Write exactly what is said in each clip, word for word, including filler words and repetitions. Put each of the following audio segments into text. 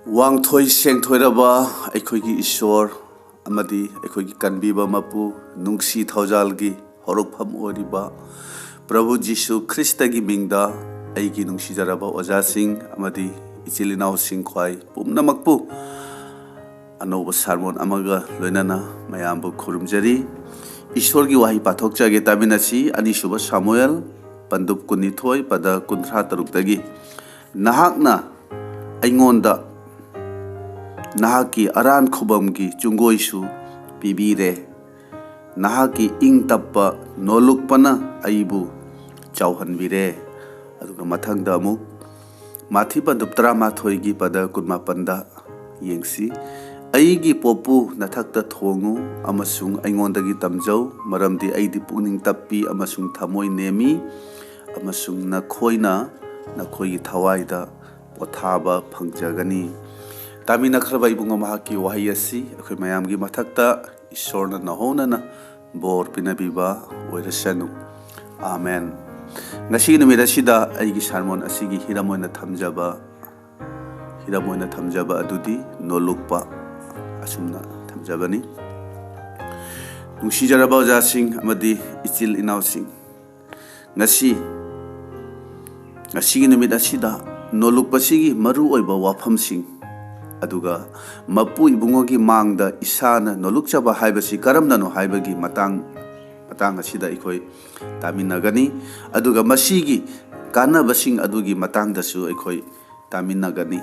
ꯋꯥꯡꯊꯣꯏ ꯁꯦꯡꯊꯣꯏꯔꯕ ꯑꯩꯈꯣꯏꯒꯤ ꯏꯁꯣꯔ ꯑꯃꯗꯤ ꯑꯩꯈꯣꯏꯒꯤ ꯀꯟꯕꯤꯕ ꯃꯄꯨ, ꯅꯨꯡꯁꯤ ꯊꯧꯖꯥꯜꯒꯤ ꯍꯧꯔꯛꯐꯝ ꯑꯣꯏꯔꯤꯕ ꯄ꯭ꯔꯚꯨ ꯖꯤꯁꯨ ꯈ꯭ꯔꯤꯁꯇꯒꯤ ꯃꯤꯡꯗ ꯑꯩꯒꯤ ꯅꯨꯡꯁꯤꯖꯔꯕ ꯑꯣꯖꯥꯁꯤꯡ ꯑꯃꯗꯤ ꯏꯆꯤꯜ ꯏꯅꯥꯎꯁꯤꯡ ꯈ꯭ꯋꯥꯏ ꯄꯨꯝꯅꯃꯛꯄꯨ ꯑꯅꯧꯕ ꯁꯥꯔꯃꯣꯟ ꯑꯃꯒ ꯂꯣꯏꯅꯅ ꯃꯌꯥꯝꯕꯨ ꯈꯨꯔꯨꯝꯖꯔꯤ꯫ ꯏꯁꯣꯔꯒꯤ ꯋꯥꯍꯩ ꯄꯥꯊꯣꯛꯆꯒꯦ, ꯇꯥꯃꯤꯟꯅꯁꯤ꯫ ꯑꯅꯤꯁꯨꯕ ꯁꯥꯃꯨꯑꯦꯜ, ꯄꯟꯗꯨꯞ ꯀꯨꯟꯅꯤꯊꯣꯏ, ꯄꯗ ꯀꯨꯟꯊ꯭ꯔꯥ ꯇꯔꯨꯛꯇꯒꯤ, "ꯅꯍꯥꯛꯅ ꯑꯩꯉꯣꯟꯗ ꯅꯍꯥꯛꯀꯤ ꯑꯔꯥꯟ ꯈꯨꯕꯝꯒꯤ ꯆꯨꯡꯒꯣꯏꯁꯨ ꯄꯤꯕꯤꯔꯦ꯫ ꯅꯍꯥꯛꯀꯤ ꯏꯪ ꯇꯞꯄ ꯅꯣꯜꯂꯨꯛꯄꯅ ꯑꯩꯕꯨ ꯆꯥꯎꯍꯟꯕꯤꯔꯦ"꯫ ꯑꯗꯨꯒ ꯃꯊꯪꯗ ꯑꯃꯨꯛ ꯃꯥꯊꯤ ꯄꯟꯗꯨꯞ ꯇꯔꯥꯃꯥꯊꯣꯏꯒꯤ ꯄꯗ ꯀꯨꯟꯃꯥꯄꯟꯗ ꯌꯦꯡꯁꯤ꯫ "ꯑꯩꯒꯤ ꯄꯣꯠꯄꯨ ꯅꯊꯛꯇ ꯊꯣꯡꯉꯨ ꯑꯃꯁꯨꯡ ꯑꯩꯉꯣꯟꯗꯒꯤ ꯇꯝꯖꯧ, ꯃꯔꯝꯗꯤ ꯑꯩꯗꯤ ꯄꯨꯛꯅꯤꯡ ꯇꯞꯄꯤ ꯑꯃꯁꯨꯡ ꯊꯃꯣꯏ ꯅꯦꯝꯃꯤ, ꯑꯃꯁꯨꯡ ꯅꯈꯣꯏꯅ ꯅꯈꯣꯏꯒꯤ ꯊꯋꯥꯏꯗ ꯄꯣꯊꯥꯕ ꯐꯪꯖꯒꯅꯤ"꯫ ꯇꯥꯃꯤꯟꯅꯈ꯭ꯔꯕ ꯏꯕꯨꯡꯉꯣ, ꯃꯍꯥꯛꯀꯤ ꯋꯥꯍꯩ ꯑꯁꯤ ꯑꯩꯈꯣꯏ ꯃꯌꯥꯝꯒꯤ ꯃꯊꯛꯇ ꯏꯁꯣꯔꯅ ꯅꯧꯍꯧꯅꯅ ꯕꯣꯔ ꯄꯤꯅꯕꯤꯕ ꯑꯣꯏꯔꯁꯅꯨ꯫ ꯑꯥꯃꯦꯟ꯫ ꯉꯁꯤꯒꯤ ꯅꯨꯃꯤꯠ ꯑꯁꯤꯗ ꯑꯩꯒꯤ ꯁꯥꯔꯃꯣꯟ ꯑꯁꯤꯒꯤ ꯍꯤꯔꯝ ꯑꯣꯏꯅ ꯊꯝꯖꯕ, ꯍꯤꯔꯝ ꯑꯣꯏꯅ ꯊꯝꯖꯕ ꯑꯗꯨꯗꯤ ꯅꯣꯜꯂꯨꯛꯄ ꯑꯁꯨꯝꯅ ꯊꯝꯖꯕꯅꯤ꯫ ꯅꯨꯡꯁꯤꯖꯔꯕ ꯑꯣꯖꯥꯁꯤꯡ ꯑꯃꯗꯤ ꯏꯆꯤꯜ ꯏꯅꯥꯎꯁꯤꯡ, ꯉꯁꯤ, ꯉꯁꯤꯒꯤ ꯅꯨꯃꯤꯠ ꯑꯁꯤꯗ ꯅꯣꯜꯂꯨꯛꯄꯁꯤꯒꯤ ꯃꯔꯨꯑꯣꯏꯕ ꯋꯥꯐꯝꯁꯤꯡ, ꯑꯗꯨꯒ ꯃꯄꯨ ꯏꯕꯨꯡꯉꯣꯒꯤ ꯃꯥꯡꯗ ꯏꯁꯥꯅ ꯅꯣꯜꯂꯨꯛꯆꯕ ꯍꯥꯏꯕꯁꯤ ꯀꯔꯝꯅꯅꯣ ꯍꯥꯏꯕꯒꯤ ꯃꯇꯥꯡ, ꯃꯇꯥꯡ ꯑꯁꯤꯗ ꯑꯩꯈꯣꯏ ꯇꯥꯃꯤꯟꯅꯒꯅꯤ꯫ ꯑꯗꯨꯒ ꯃꯁꯤꯒꯤ ꯀꯥꯟꯅꯕꯁꯤꯡ ꯑꯗꯨꯒꯤ ꯃꯇꯥꯡꯗꯁꯨ ꯑꯩꯈꯣꯏ ꯇꯥꯃꯤꯟꯅꯒꯅꯤ꯫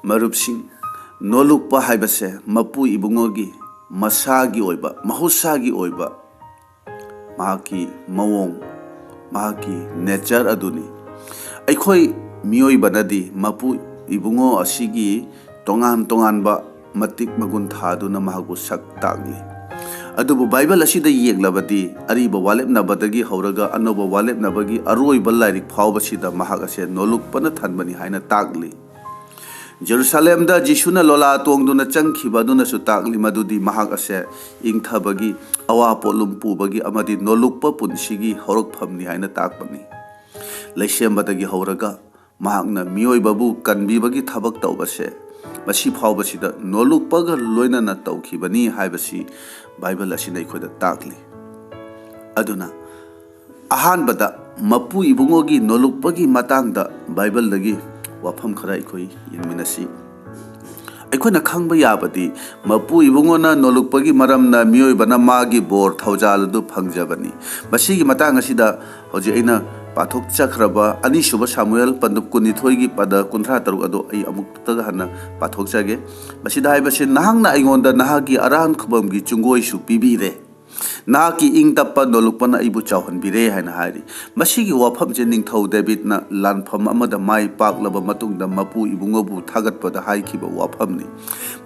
ꯃꯔꯨꯞꯁꯤꯡ, ꯅꯣꯜꯂꯨꯛꯄ ꯍꯥꯏꯕꯁꯦ ꯃꯄꯨ ꯏꯕꯨꯡꯉꯣꯒꯤ ꯃꯁꯥꯒꯤ ꯑꯣꯏꯕ, ꯃꯍꯧꯁꯥꯒꯤ ꯑꯣꯏꯕ ꯃꯍꯥꯛꯀꯤ ꯃꯑꯣꯡ, ꯃꯍꯥꯛꯀꯤ ꯅꯦꯆꯔ ꯑꯗꯨꯅꯤ꯫ ꯑꯩꯈꯣꯏ ꯃꯤꯑꯣꯏꯕꯅꯗꯤ ꯃꯄꯨ ꯏꯕꯨꯡꯉꯣ ꯑꯁꯤꯒꯤ ꯇꯣꯉꯥꯟ ꯇꯣꯉꯥꯟꯕ ꯃꯇꯤꯛ ꯃꯒꯨꯟ ꯊꯥꯗꯨꯅ ꯃꯍꯥꯛꯄꯨ ꯁꯛ ꯇꯥꯛꯂꯤ꯫ ꯑꯗꯨꯕꯨ ꯕꯥꯏꯕꯜ ꯑꯁꯤꯗ ꯌꯦꯡꯂꯕꯗꯤ, ꯑꯔꯤꯕ ꯋꯥꯂꯦꯞꯅꯕꯗꯒꯤ ꯍꯧꯔꯒ ꯑꯅꯧꯕ ꯋꯥꯂꯦꯞꯅꯕꯒꯤ ꯑꯔꯣꯏꯕ ꯂꯥꯏꯔꯤꯛ ꯐꯥꯎꯕꯁꯤꯗ ꯃꯍꯥꯛ ꯑꯁꯦ ꯅꯣꯜꯂꯨꯛꯄꯅ ꯊꯟꯕꯅꯤ ꯍꯥꯏꯅ ꯇꯥꯛꯂꯤ꯫ ꯖꯦꯔꯨꯁꯥꯂꯦꯝꯗ ꯖꯤꯁꯨꯅ ꯂꯣꯂꯥ ꯇꯣꯡꯗꯨꯅ ꯆꯪꯈꯤꯕ ꯑꯗꯨꯅꯁꯨ ꯇꯥꯛꯂꯤ ꯃꯗꯨꯗꯤ ꯃꯍꯥꯛ ꯑꯁꯦ ꯏꯪꯊꯕꯒꯤ, ꯑꯋꯥ ꯄꯣꯠꯂꯨꯝ ꯄꯨꯕꯒꯤ ꯑꯃꯗꯤ ꯅꯣꯜꯂꯨꯛꯄ ꯄꯨꯟꯁꯤꯒꯤ ꯍꯧꯔꯛꯐꯝꯅꯤ ꯍꯥꯏꯅ ꯇꯥꯛꯄꯅꯤ꯫ ꯂꯩꯁꯦꯝꯕꯗꯒꯤ ꯍꯧꯔꯒ ꯃꯍꯥꯛꯅ ꯃꯤꯑꯣꯏꯕꯕꯨ ꯀꯟꯕꯤꯕꯒꯤ ꯊꯕꯛ ꯇꯧꯕꯁꯦ ꯃꯁꯤ ꯐꯥꯎꯕꯁꯤꯗ ꯅꯣꯂꯨꯛꯄꯒ ꯂꯣꯏꯅꯅ ꯇꯧꯈꯤꯕꯅꯤ ꯍꯥꯏꯕꯁꯤ ꯕꯥꯏꯕꯜ ꯑꯁꯤꯅ ꯑꯩꯈꯣꯏꯗ ꯇꯥꯛꯂꯤ꯫ ꯑꯗꯨꯅ ꯑꯍꯥꯟꯕꯗ ꯃꯄꯨ ꯏꯕꯨꯡꯉꯣꯒꯤ ꯅꯣꯂꯨꯛꯄꯒꯤ ꯃꯇꯥꯡꯗ ꯕꯥꯏꯕꯜꯗꯒꯤ ꯋꯥꯐꯝ ꯈꯔ ꯑꯩꯈꯣꯏ ꯌꯦꯡꯃꯤꯟꯅꯁꯤ꯫ ꯑꯩꯈꯣꯏꯅ ꯈꯪꯕ ꯌꯥꯕꯗꯤ ꯃꯄꯨ ꯏꯕꯨꯡꯉꯣꯅ ꯅꯣꯂꯨꯛꯄꯒꯤ ꯃꯔꯝꯅ ꯃꯤꯑꯣꯏꯕꯅ ꯃꯥꯒꯤ ꯕꯣꯔ ꯊꯧꯖꯥꯜ ꯑꯗꯨ ꯐꯪꯖꯕꯅꯤ꯫ ꯃꯁꯤꯒꯤ ꯃꯇꯥꯡ ꯑꯁꯤꯗ ꯍꯧꯖꯤꯛ ꯑꯩꯅ ꯄꯥꯊꯣꯛꯆꯈ꯭ꯔꯕ ꯑꯅꯤꯁꯨꯕ ꯁꯥꯃꯨꯑꯦꯜ ꯄꯟꯗꯨꯞ ꯀꯨꯟꯅꯤꯊꯣꯏꯒꯤ ꯄꯗ ꯀꯨꯟꯊ꯭ꯔꯥ ꯇꯔꯨꯛ ꯑꯗꯨ ꯑꯩ ꯑꯃꯨꯛꯇꯒ ꯍꯟꯅ ꯄꯥꯊꯣꯛꯆꯒꯦ꯫ ꯃꯁꯤꯗ ꯍꯥꯏꯕꯁꯤ, "ꯅꯍꯥꯛꯅ ꯑꯩꯉꯣꯟꯗ ꯅꯍꯥꯛꯀꯤ ꯑꯔꯥꯟ ꯈꯨꯕꯝꯒꯤ ꯆꯨꯡꯒꯣꯏꯁꯨ ꯄꯤꯕꯤꯔꯦ, ꯅꯍꯥꯛꯀꯤ ꯏꯪ ꯇꯞꯄ ꯅꯣꯂꯨꯛꯄꯅ ꯑꯩꯕꯨ ꯆꯥꯎꯍꯟꯕꯤꯔꯦ" ꯍꯥꯏꯅ ꯍꯥꯏꯔꯤ꯫ ꯃꯁꯤꯒꯤ ꯋꯥꯐꯝꯁꯦ ꯅꯤꯡꯊꯧ ꯗꯦꯕꯤꯠꯅ ꯂꯥꯟꯐꯝ ꯑꯃꯗ ꯃꯥꯏ ꯄꯥꯛꯂꯕ ꯃꯇꯨꯡꯗ ꯃꯄꯨ ꯏꯕꯨꯡꯉꯣꯕꯨ ꯊꯥꯒꯠꯄꯗ ꯍꯥꯏꯈꯤꯕ ꯋꯥꯐꯝꯅꯤ꯫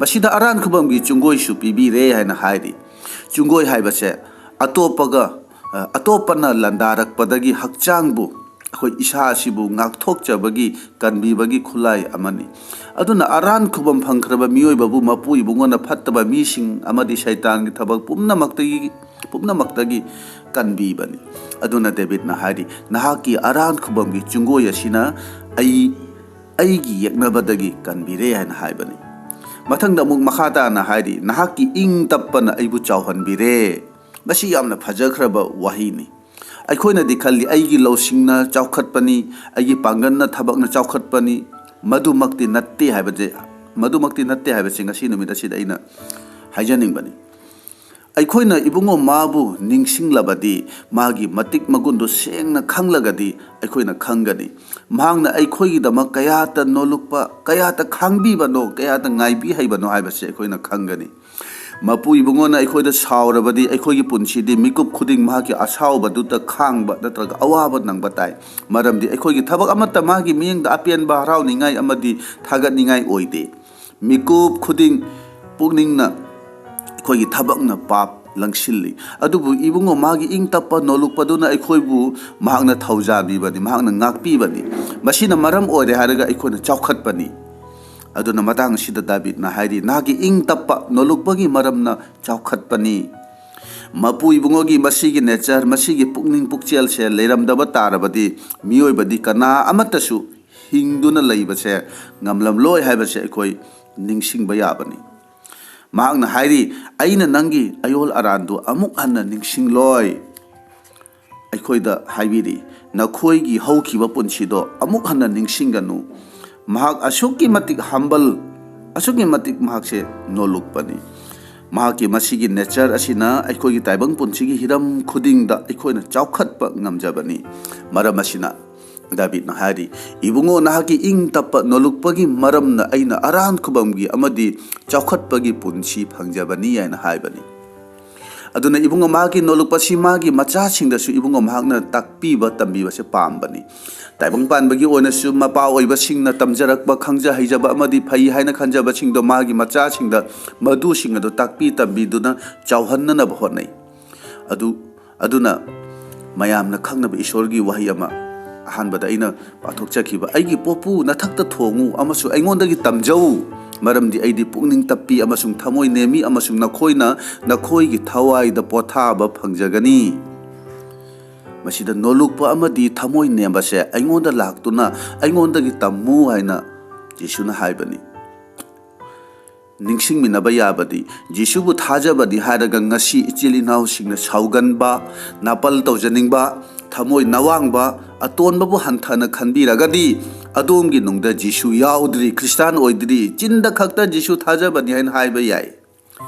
ꯃꯁꯤꯗ "ꯑꯔꯥꯟ ꯈꯨꯕꯝꯒꯤ ꯆꯨꯡꯒꯣꯏꯁꯨ ꯄꯤꯕꯤꯔꯦ" ꯍꯥꯏꯅ ꯍꯥꯏꯔꯤ꯫ ꯆꯨꯡꯒꯣꯏ ꯍꯥꯏꯕꯁꯦ ꯑꯇꯣꯞꯄꯒ, ꯑ, ꯑꯇꯣꯞꯄꯅ ꯂꯥꯟꯗꯥꯔꯛꯄꯗꯒꯤ ꯍꯛꯆꯥꯡꯕꯨ, ꯑꯩꯈꯣꯏ ꯏꯁꯥ ꯑꯁꯤꯕꯨ ꯉꯥꯛꯊꯣꯛꯆꯕꯒꯤ, ꯀꯟꯕꯤꯕꯒꯤ ꯈꯨꯠꯂꯥꯏ ꯑꯃꯅꯤ꯫ ꯑꯗꯨꯅ ꯑꯔꯥꯟ ꯈꯨꯕꯝ ꯐꯪꯈ꯭ꯔꯕ ꯃꯤꯑꯣꯏꯕꯕꯨ ꯃꯄꯨ ꯏꯕꯨꯡꯉꯣꯅ ꯐꯠꯇꯕ ꯃꯤꯁꯤꯡ ꯑꯃꯗꯤ ꯁꯩꯇꯥꯟꯒꯤ ꯊꯕꯛ ꯄꯨꯝꯅꯃꯛꯇꯒꯤ, ꯄꯨꯝꯅꯃꯛꯇꯒꯤ ꯀꯟꯕꯤꯕꯅꯤ꯫ ꯑꯗꯨꯅ ꯗꯦꯕꯤꯠꯅ ꯍꯥꯏꯔꯤ, "ꯅꯍꯥꯛꯀꯤ ꯑꯔꯥꯟ ꯈꯨꯕꯝꯒꯤ ꯆꯨꯡꯒꯣꯏ ꯑꯁꯤꯅ ꯑꯩ, ꯑꯩꯒꯤ ꯌꯦꯛꯅꯕꯗꯒꯤ ꯀꯟꯕꯤꯔꯦ" ꯍꯥꯏꯅ ꯍꯥꯏꯕꯅꯤ꯫ ꯃꯊꯪꯗ ꯑꯃꯨꯛ ꯃꯈꯥ ꯇꯥꯅ ꯍꯥꯏꯔꯤ, "ꯅꯍꯥꯛꯀꯤ ꯏꯪ ꯇꯞꯄꯅ ꯑꯩꯕꯨ ꯆꯥꯎꯍꯟꯕꯤꯔꯦ"꯫ ꯃꯁꯤ ꯌꯥꯝꯅ ꯐꯖꯈ꯭ꯔꯕ ꯋꯥꯍꯩꯅꯤ꯫ ꯑꯩꯈꯣꯏꯅꯗꯤ ꯈꯜꯂꯤ, "ꯑꯩꯒꯤ ꯂꯧꯁꯤꯡꯅ ꯆꯥꯎꯈꯠꯄꯅꯤ, ꯑꯩꯒꯤ ꯄꯥꯡꯒꯜꯅ ꯊꯕꯛꯅ ꯆꯥꯎꯈꯠꯄꯅꯤ"꯫ ꯃꯗꯨꯃꯛꯇꯤ ꯅꯠꯇꯦ ꯍꯥꯏꯕꯁꯦ, ꯃꯗꯨꯃꯛꯇꯤ ꯅꯠꯇꯦ ꯍꯥꯏꯕꯁꯤ ꯉꯁꯤ ꯅꯨꯃꯤꯠ ꯑꯁꯤꯗ ꯑꯩꯅ ꯍꯥꯏꯖꯅꯤꯡꯕꯅꯤ꯫ ꯑꯩꯈꯣꯏꯅ ꯏꯕꯨꯡꯉꯣ ꯃꯥꯕꯨ ꯅꯤꯡꯁꯤꯡꯂꯕꯗꯤ, ꯃꯥꯒꯤ ꯃꯇꯤꯛ ꯃꯒꯨꯟꯗꯨ ꯁꯦꯡꯅ ꯈꯪꯂꯒꯗꯤ, ꯑꯩꯈꯣꯏꯅ ꯈꯪꯒꯅꯤ ꯃꯍꯥꯛꯅ ꯑꯩꯈꯣꯏꯒꯤꯗꯃꯛ ꯀꯌꯥꯇ ꯅꯣꯂꯨꯛꯄ, ꯀꯌꯥꯇ ꯈꯥꯡꯕꯤꯕꯅꯣ, ꯀꯌꯥꯇ ꯉꯥꯏꯕꯤ ꯍꯩꯕꯅꯣ ꯍꯥꯏꯕꯁꯤ ꯑꯩꯈꯣꯏꯅ ꯈꯪꯒꯅꯤ꯫ ꯃꯄꯨ ꯏꯕꯨꯡꯉꯣꯅ ꯑꯩꯈꯣꯏꯗ ꯁꯥꯎꯔꯕꯗꯤ, ꯑꯩꯈꯣꯏꯒꯤ ꯄꯨꯟꯁꯤꯗꯤ ꯃꯤꯀꯨꯞ ꯈꯨꯗꯤꯡ ꯃꯍꯥꯛꯀꯤ ꯑꯁꯥꯎꯕꯗꯨꯇ ꯈꯥꯡꯕ ꯅꯠꯇ꯭ꯔꯒ ꯑꯋꯥꯕ ꯅꯪꯕ ꯇꯥꯏ꯫ ꯃꯔꯝꯗꯤ ꯑꯩꯈꯣꯏꯒꯤ ꯊꯕꯛ ꯑꯃꯠꯇ ꯃꯥꯒꯤ ꯃꯤꯠꯌꯦꯡꯗ ꯑꯄꯦꯟꯕ, ꯍꯔꯥꯎꯅꯤꯡꯉꯥꯏ ꯑꯃꯗꯤ ꯊꯥꯒꯠꯅꯤꯡꯉꯥꯏ ꯑꯣꯏꯗꯦ꯫ ꯃꯤꯀꯨꯞ ꯈꯨꯗꯤꯡ ꯄꯨꯛꯅꯤꯡꯅ ꯑꯩꯈꯣꯏꯒꯤ ꯊꯕꯛꯅ ꯄꯥꯞ ꯂꯪꯁꯤꯜꯂꯤ꯫ ꯑꯗꯨꯕꯨ ꯏꯕꯨꯡꯉꯣ ꯃꯥꯒꯤ ꯏꯪ ꯇꯞꯄ ꯅꯣꯂꯨꯛꯄꯗꯨꯅ ꯑꯩꯈꯣꯏꯕꯨ ꯃꯍꯥꯛꯅ ꯊꯧꯖꯥꯟꯕꯤꯕꯅꯤ, ꯃꯍꯥꯛꯅ ꯉꯥꯛꯄꯤꯕꯅꯤ꯫ ꯃꯁꯤꯅ ꯃꯔꯝ ꯑꯣꯏꯔꯦ ꯍꯥꯏꯔꯒ ꯑꯩꯈꯣꯏꯅ ꯆꯥꯎꯈꯠꯄꯅꯤ꯫ ꯑꯗꯨꯅ ꯃꯇꯥꯡ ꯑꯁꯤꯗ ꯗꯥꯕꯤꯗꯅ ꯍꯥꯏꯔꯤ, "ꯅꯍꯥꯛꯀꯤ ꯏꯪ ꯇꯞꯄ ꯅꯣꯂꯨꯛꯄꯒꯤ ꯃꯔꯝꯅ ꯆꯥꯎꯈꯠꯄꯅꯤ"꯫ ꯃꯄꯨ ꯏꯕꯨꯡꯉꯣꯒꯤ ꯃꯁꯤꯒꯤ ꯅꯦꯆꯔ, ꯃꯁꯤꯒꯤ ꯄꯨꯛꯅꯤꯡ ꯄꯨꯛꯆꯦꯜꯁꯦ ꯂꯩꯔꯝꯗꯕ ꯇꯥꯔꯕꯗꯤ, ꯃꯤꯑꯣꯏꯕꯗꯤ ꯀꯅꯥ ꯑꯃꯠꯇꯁꯨ ꯍꯤꯡꯗꯨꯅ ꯂꯩꯕꯁꯦ ꯉꯝꯂꯝꯂꯣꯏ ꯍꯥꯏꯕꯁꯦ ꯑꯩꯈꯣꯏ ꯅꯤꯡꯁꯤꯡꯕ ꯌꯥꯕꯅꯤ꯫ ꯃꯍꯥꯛꯅ ꯍꯥꯏꯔꯤ, "ꯑꯩꯅ ꯅꯪꯒꯤ ꯑꯌꯣꯜ ꯑꯔꯥꯟꯗꯨ ꯑꯃꯨꯛ ꯍꯟꯅ ꯅꯤꯡꯁꯤꯡꯂꯣꯏ"꯫ ꯑꯩꯈꯣꯏꯗ ꯍꯥꯏꯕꯤꯔꯤ, "ꯅꯈꯣꯏꯒꯤ ꯍꯧꯈꯤꯕ ꯄꯨꯟꯁꯤꯗꯣ ꯑꯃꯨꯛ ꯍꯟꯅ ꯅꯤꯡꯁꯤꯡꯒꯅꯨ"꯫ ꯃꯍꯥꯛ ꯑꯁꯨꯛꯀꯤ ꯃꯇꯤꯛ humble, ꯑꯁꯨꯛꯀꯤ ꯃꯇꯤꯛ ꯃꯍꯥꯛꯁꯦ ꯅꯣꯂꯨꯛꯄꯅꯤ꯫ ꯃꯍꯥꯛꯀꯤ ꯃꯁꯤꯒꯤ nature ꯑꯁꯤꯅ ꯑꯩꯈꯣꯏꯒꯤ ꯇꯥꯏꯕꯪ ꯄꯨꯟꯁꯤꯒꯤ ꯍꯤꯔꯝ ꯈꯨꯗꯤꯡꯗ ꯑꯩꯈꯣꯏꯅ ꯆꯥꯎꯈꯠꯄ ꯉꯝꯖꯕꯅꯤ꯫ ꯃꯔꯝ ꯑꯁꯤꯅ ꯗꯥꯕꯤꯗꯅ ꯍꯥꯏꯔꯤ, "ꯏꯕꯨꯡꯉꯣ, ꯅꯍꯥꯛꯀꯤ ꯏꯪ ꯇꯞꯄ ꯅꯣꯂꯨꯛꯄꯒꯤ ꯃꯔꯝꯅ ꯑꯩꯅ ꯑꯔꯥꯟ ꯈꯨꯕꯝꯒꯤ ꯑꯃꯗꯤ ꯆꯥꯎꯈꯠꯄꯒꯤ ꯄꯨꯟꯁꯤ ꯐꯪꯖꯕꯅꯤ" ꯍꯥꯏꯅ ꯍꯥꯏꯕꯅꯤ꯫ ꯑꯗꯨꯅ ꯏꯕꯨꯡꯉꯣ, ꯃꯍꯥꯛꯀꯤ ꯅꯣꯂꯨꯛꯄꯁꯤ ꯃꯥꯒꯤ ꯃꯆꯥꯁꯤꯡꯗꯁꯨ ꯏꯕꯨꯡꯉꯣ ꯃꯍꯥꯛꯅ ꯇꯥꯛꯄꯤꯕ ꯇꯝꯕꯤꯕꯁꯦ ꯄꯥꯝꯕꯅꯤ꯫ ꯇꯥꯏꯕꯪ ꯄꯥꯟꯕꯒꯤ ꯑꯣꯏꯅꯁꯨ ꯃꯄꯥ ꯑꯣꯏꯕꯁꯤꯡꯅ ꯇꯝꯖꯔꯛꯄ, ꯈꯪꯖ ꯍꯩꯖꯕ ꯑꯃꯗꯤ ꯐꯩ ꯍꯥꯏꯅ ꯈꯟꯖꯕꯁꯤꯡꯗꯣ ꯃꯥꯒꯤ ꯃꯆꯥꯁꯤꯡꯗ ꯃꯗꯨꯁꯤꯡ ꯑꯗꯨ ꯇꯥꯛꯄꯤ ꯇꯝꯕꯤꯗꯨꯅ ꯆꯥꯎꯍꯟꯅꯅꯕ ꯍꯣꯠꯅꯩ꯫ ꯑꯗꯨ, ꯑꯗꯨꯅ ꯃꯌꯥꯝꯅ ꯈꯪꯅꯕ ꯏꯁꯣꯔꯒꯤ ꯋꯥꯍꯩ ꯑꯃ, ꯑꯍꯥꯟꯕꯗ ꯑꯩꯅ ꯄꯥꯊꯣꯛꯆꯈꯤꯕ, "ꯑꯩꯒꯤ ꯄꯣꯛꯄꯨ ꯅꯊꯛꯇ ꯊꯣꯡꯉꯨ ꯑꯃꯁꯨꯡ ꯑꯩꯉꯣꯟꯗꯒꯤ ꯇꯝꯖꯧ, ꯃꯔꯝꯗꯤ ꯑꯩꯗꯤ ꯄꯨꯛꯅꯤꯡ ꯇꯞꯄꯤ ꯑꯃꯁꯨꯡ ꯊꯃꯣꯏ ꯅꯦꯝꯃꯤ, ꯑꯃꯁꯨꯡ ꯅꯈꯣꯏꯅ ꯅꯈꯣꯏꯒꯤ ꯊꯋꯥꯏꯗ ꯄꯣꯊꯥꯕ ꯐꯪꯖꯒꯅꯤ"꯫ ꯃꯁꯤꯗ ꯅꯣꯂꯨꯛꯄ ꯑꯃꯗꯤ ꯊꯃꯣꯏ ꯅꯦꯝꯕꯁꯦ ꯑꯩꯉꯣꯟꯗ ꯂꯥꯛꯇꯨꯅ ꯑꯩꯉꯣꯟꯗꯒꯤ ꯇꯝꯃꯨ ꯍꯥꯏꯅ ꯖꯤꯁꯨꯅ ꯍꯥꯏꯕꯅꯤ꯫ ꯅꯤꯡꯁꯤꯡꯃꯤꯟꯅꯕ ꯌꯥꯕꯗꯤ, ꯖꯤꯁꯨꯕꯨ ꯊꯥꯖꯕꯅꯤ ꯍꯥꯏꯔꯒ ꯉꯁꯤ ꯏꯆꯤꯜ ꯏꯅꯥꯎꯁꯤꯡꯅ ꯁꯥꯎꯒꯟꯕ, ꯅꯥꯄꯜ ꯇꯧꯖꯅꯤꯡꯕ, ꯊꯃꯣꯏ ꯅꯋꯥꯡꯕ, ꯑꯇꯣꯟꯕꯕꯨ ꯍꯟꯊꯅ ꯈꯟꯕꯤꯔꯒꯗꯤ ꯑꯗꯣꯝꯒꯤ ꯅꯨꯡꯗ ꯖꯤꯁꯨ ꯌꯥꯎꯗ꯭ꯔꯤ, ꯈ꯭ꯔꯤꯁꯇꯥꯟ ꯑꯣꯏꯗ꯭ꯔꯤ, ꯆꯤꯟꯗ ꯈꯛꯇ ꯖꯤꯁꯨ ꯊꯥꯖꯕꯅꯤ ꯍꯥꯏꯅ ꯍꯥꯏꯕ ꯌꯥꯏ꯫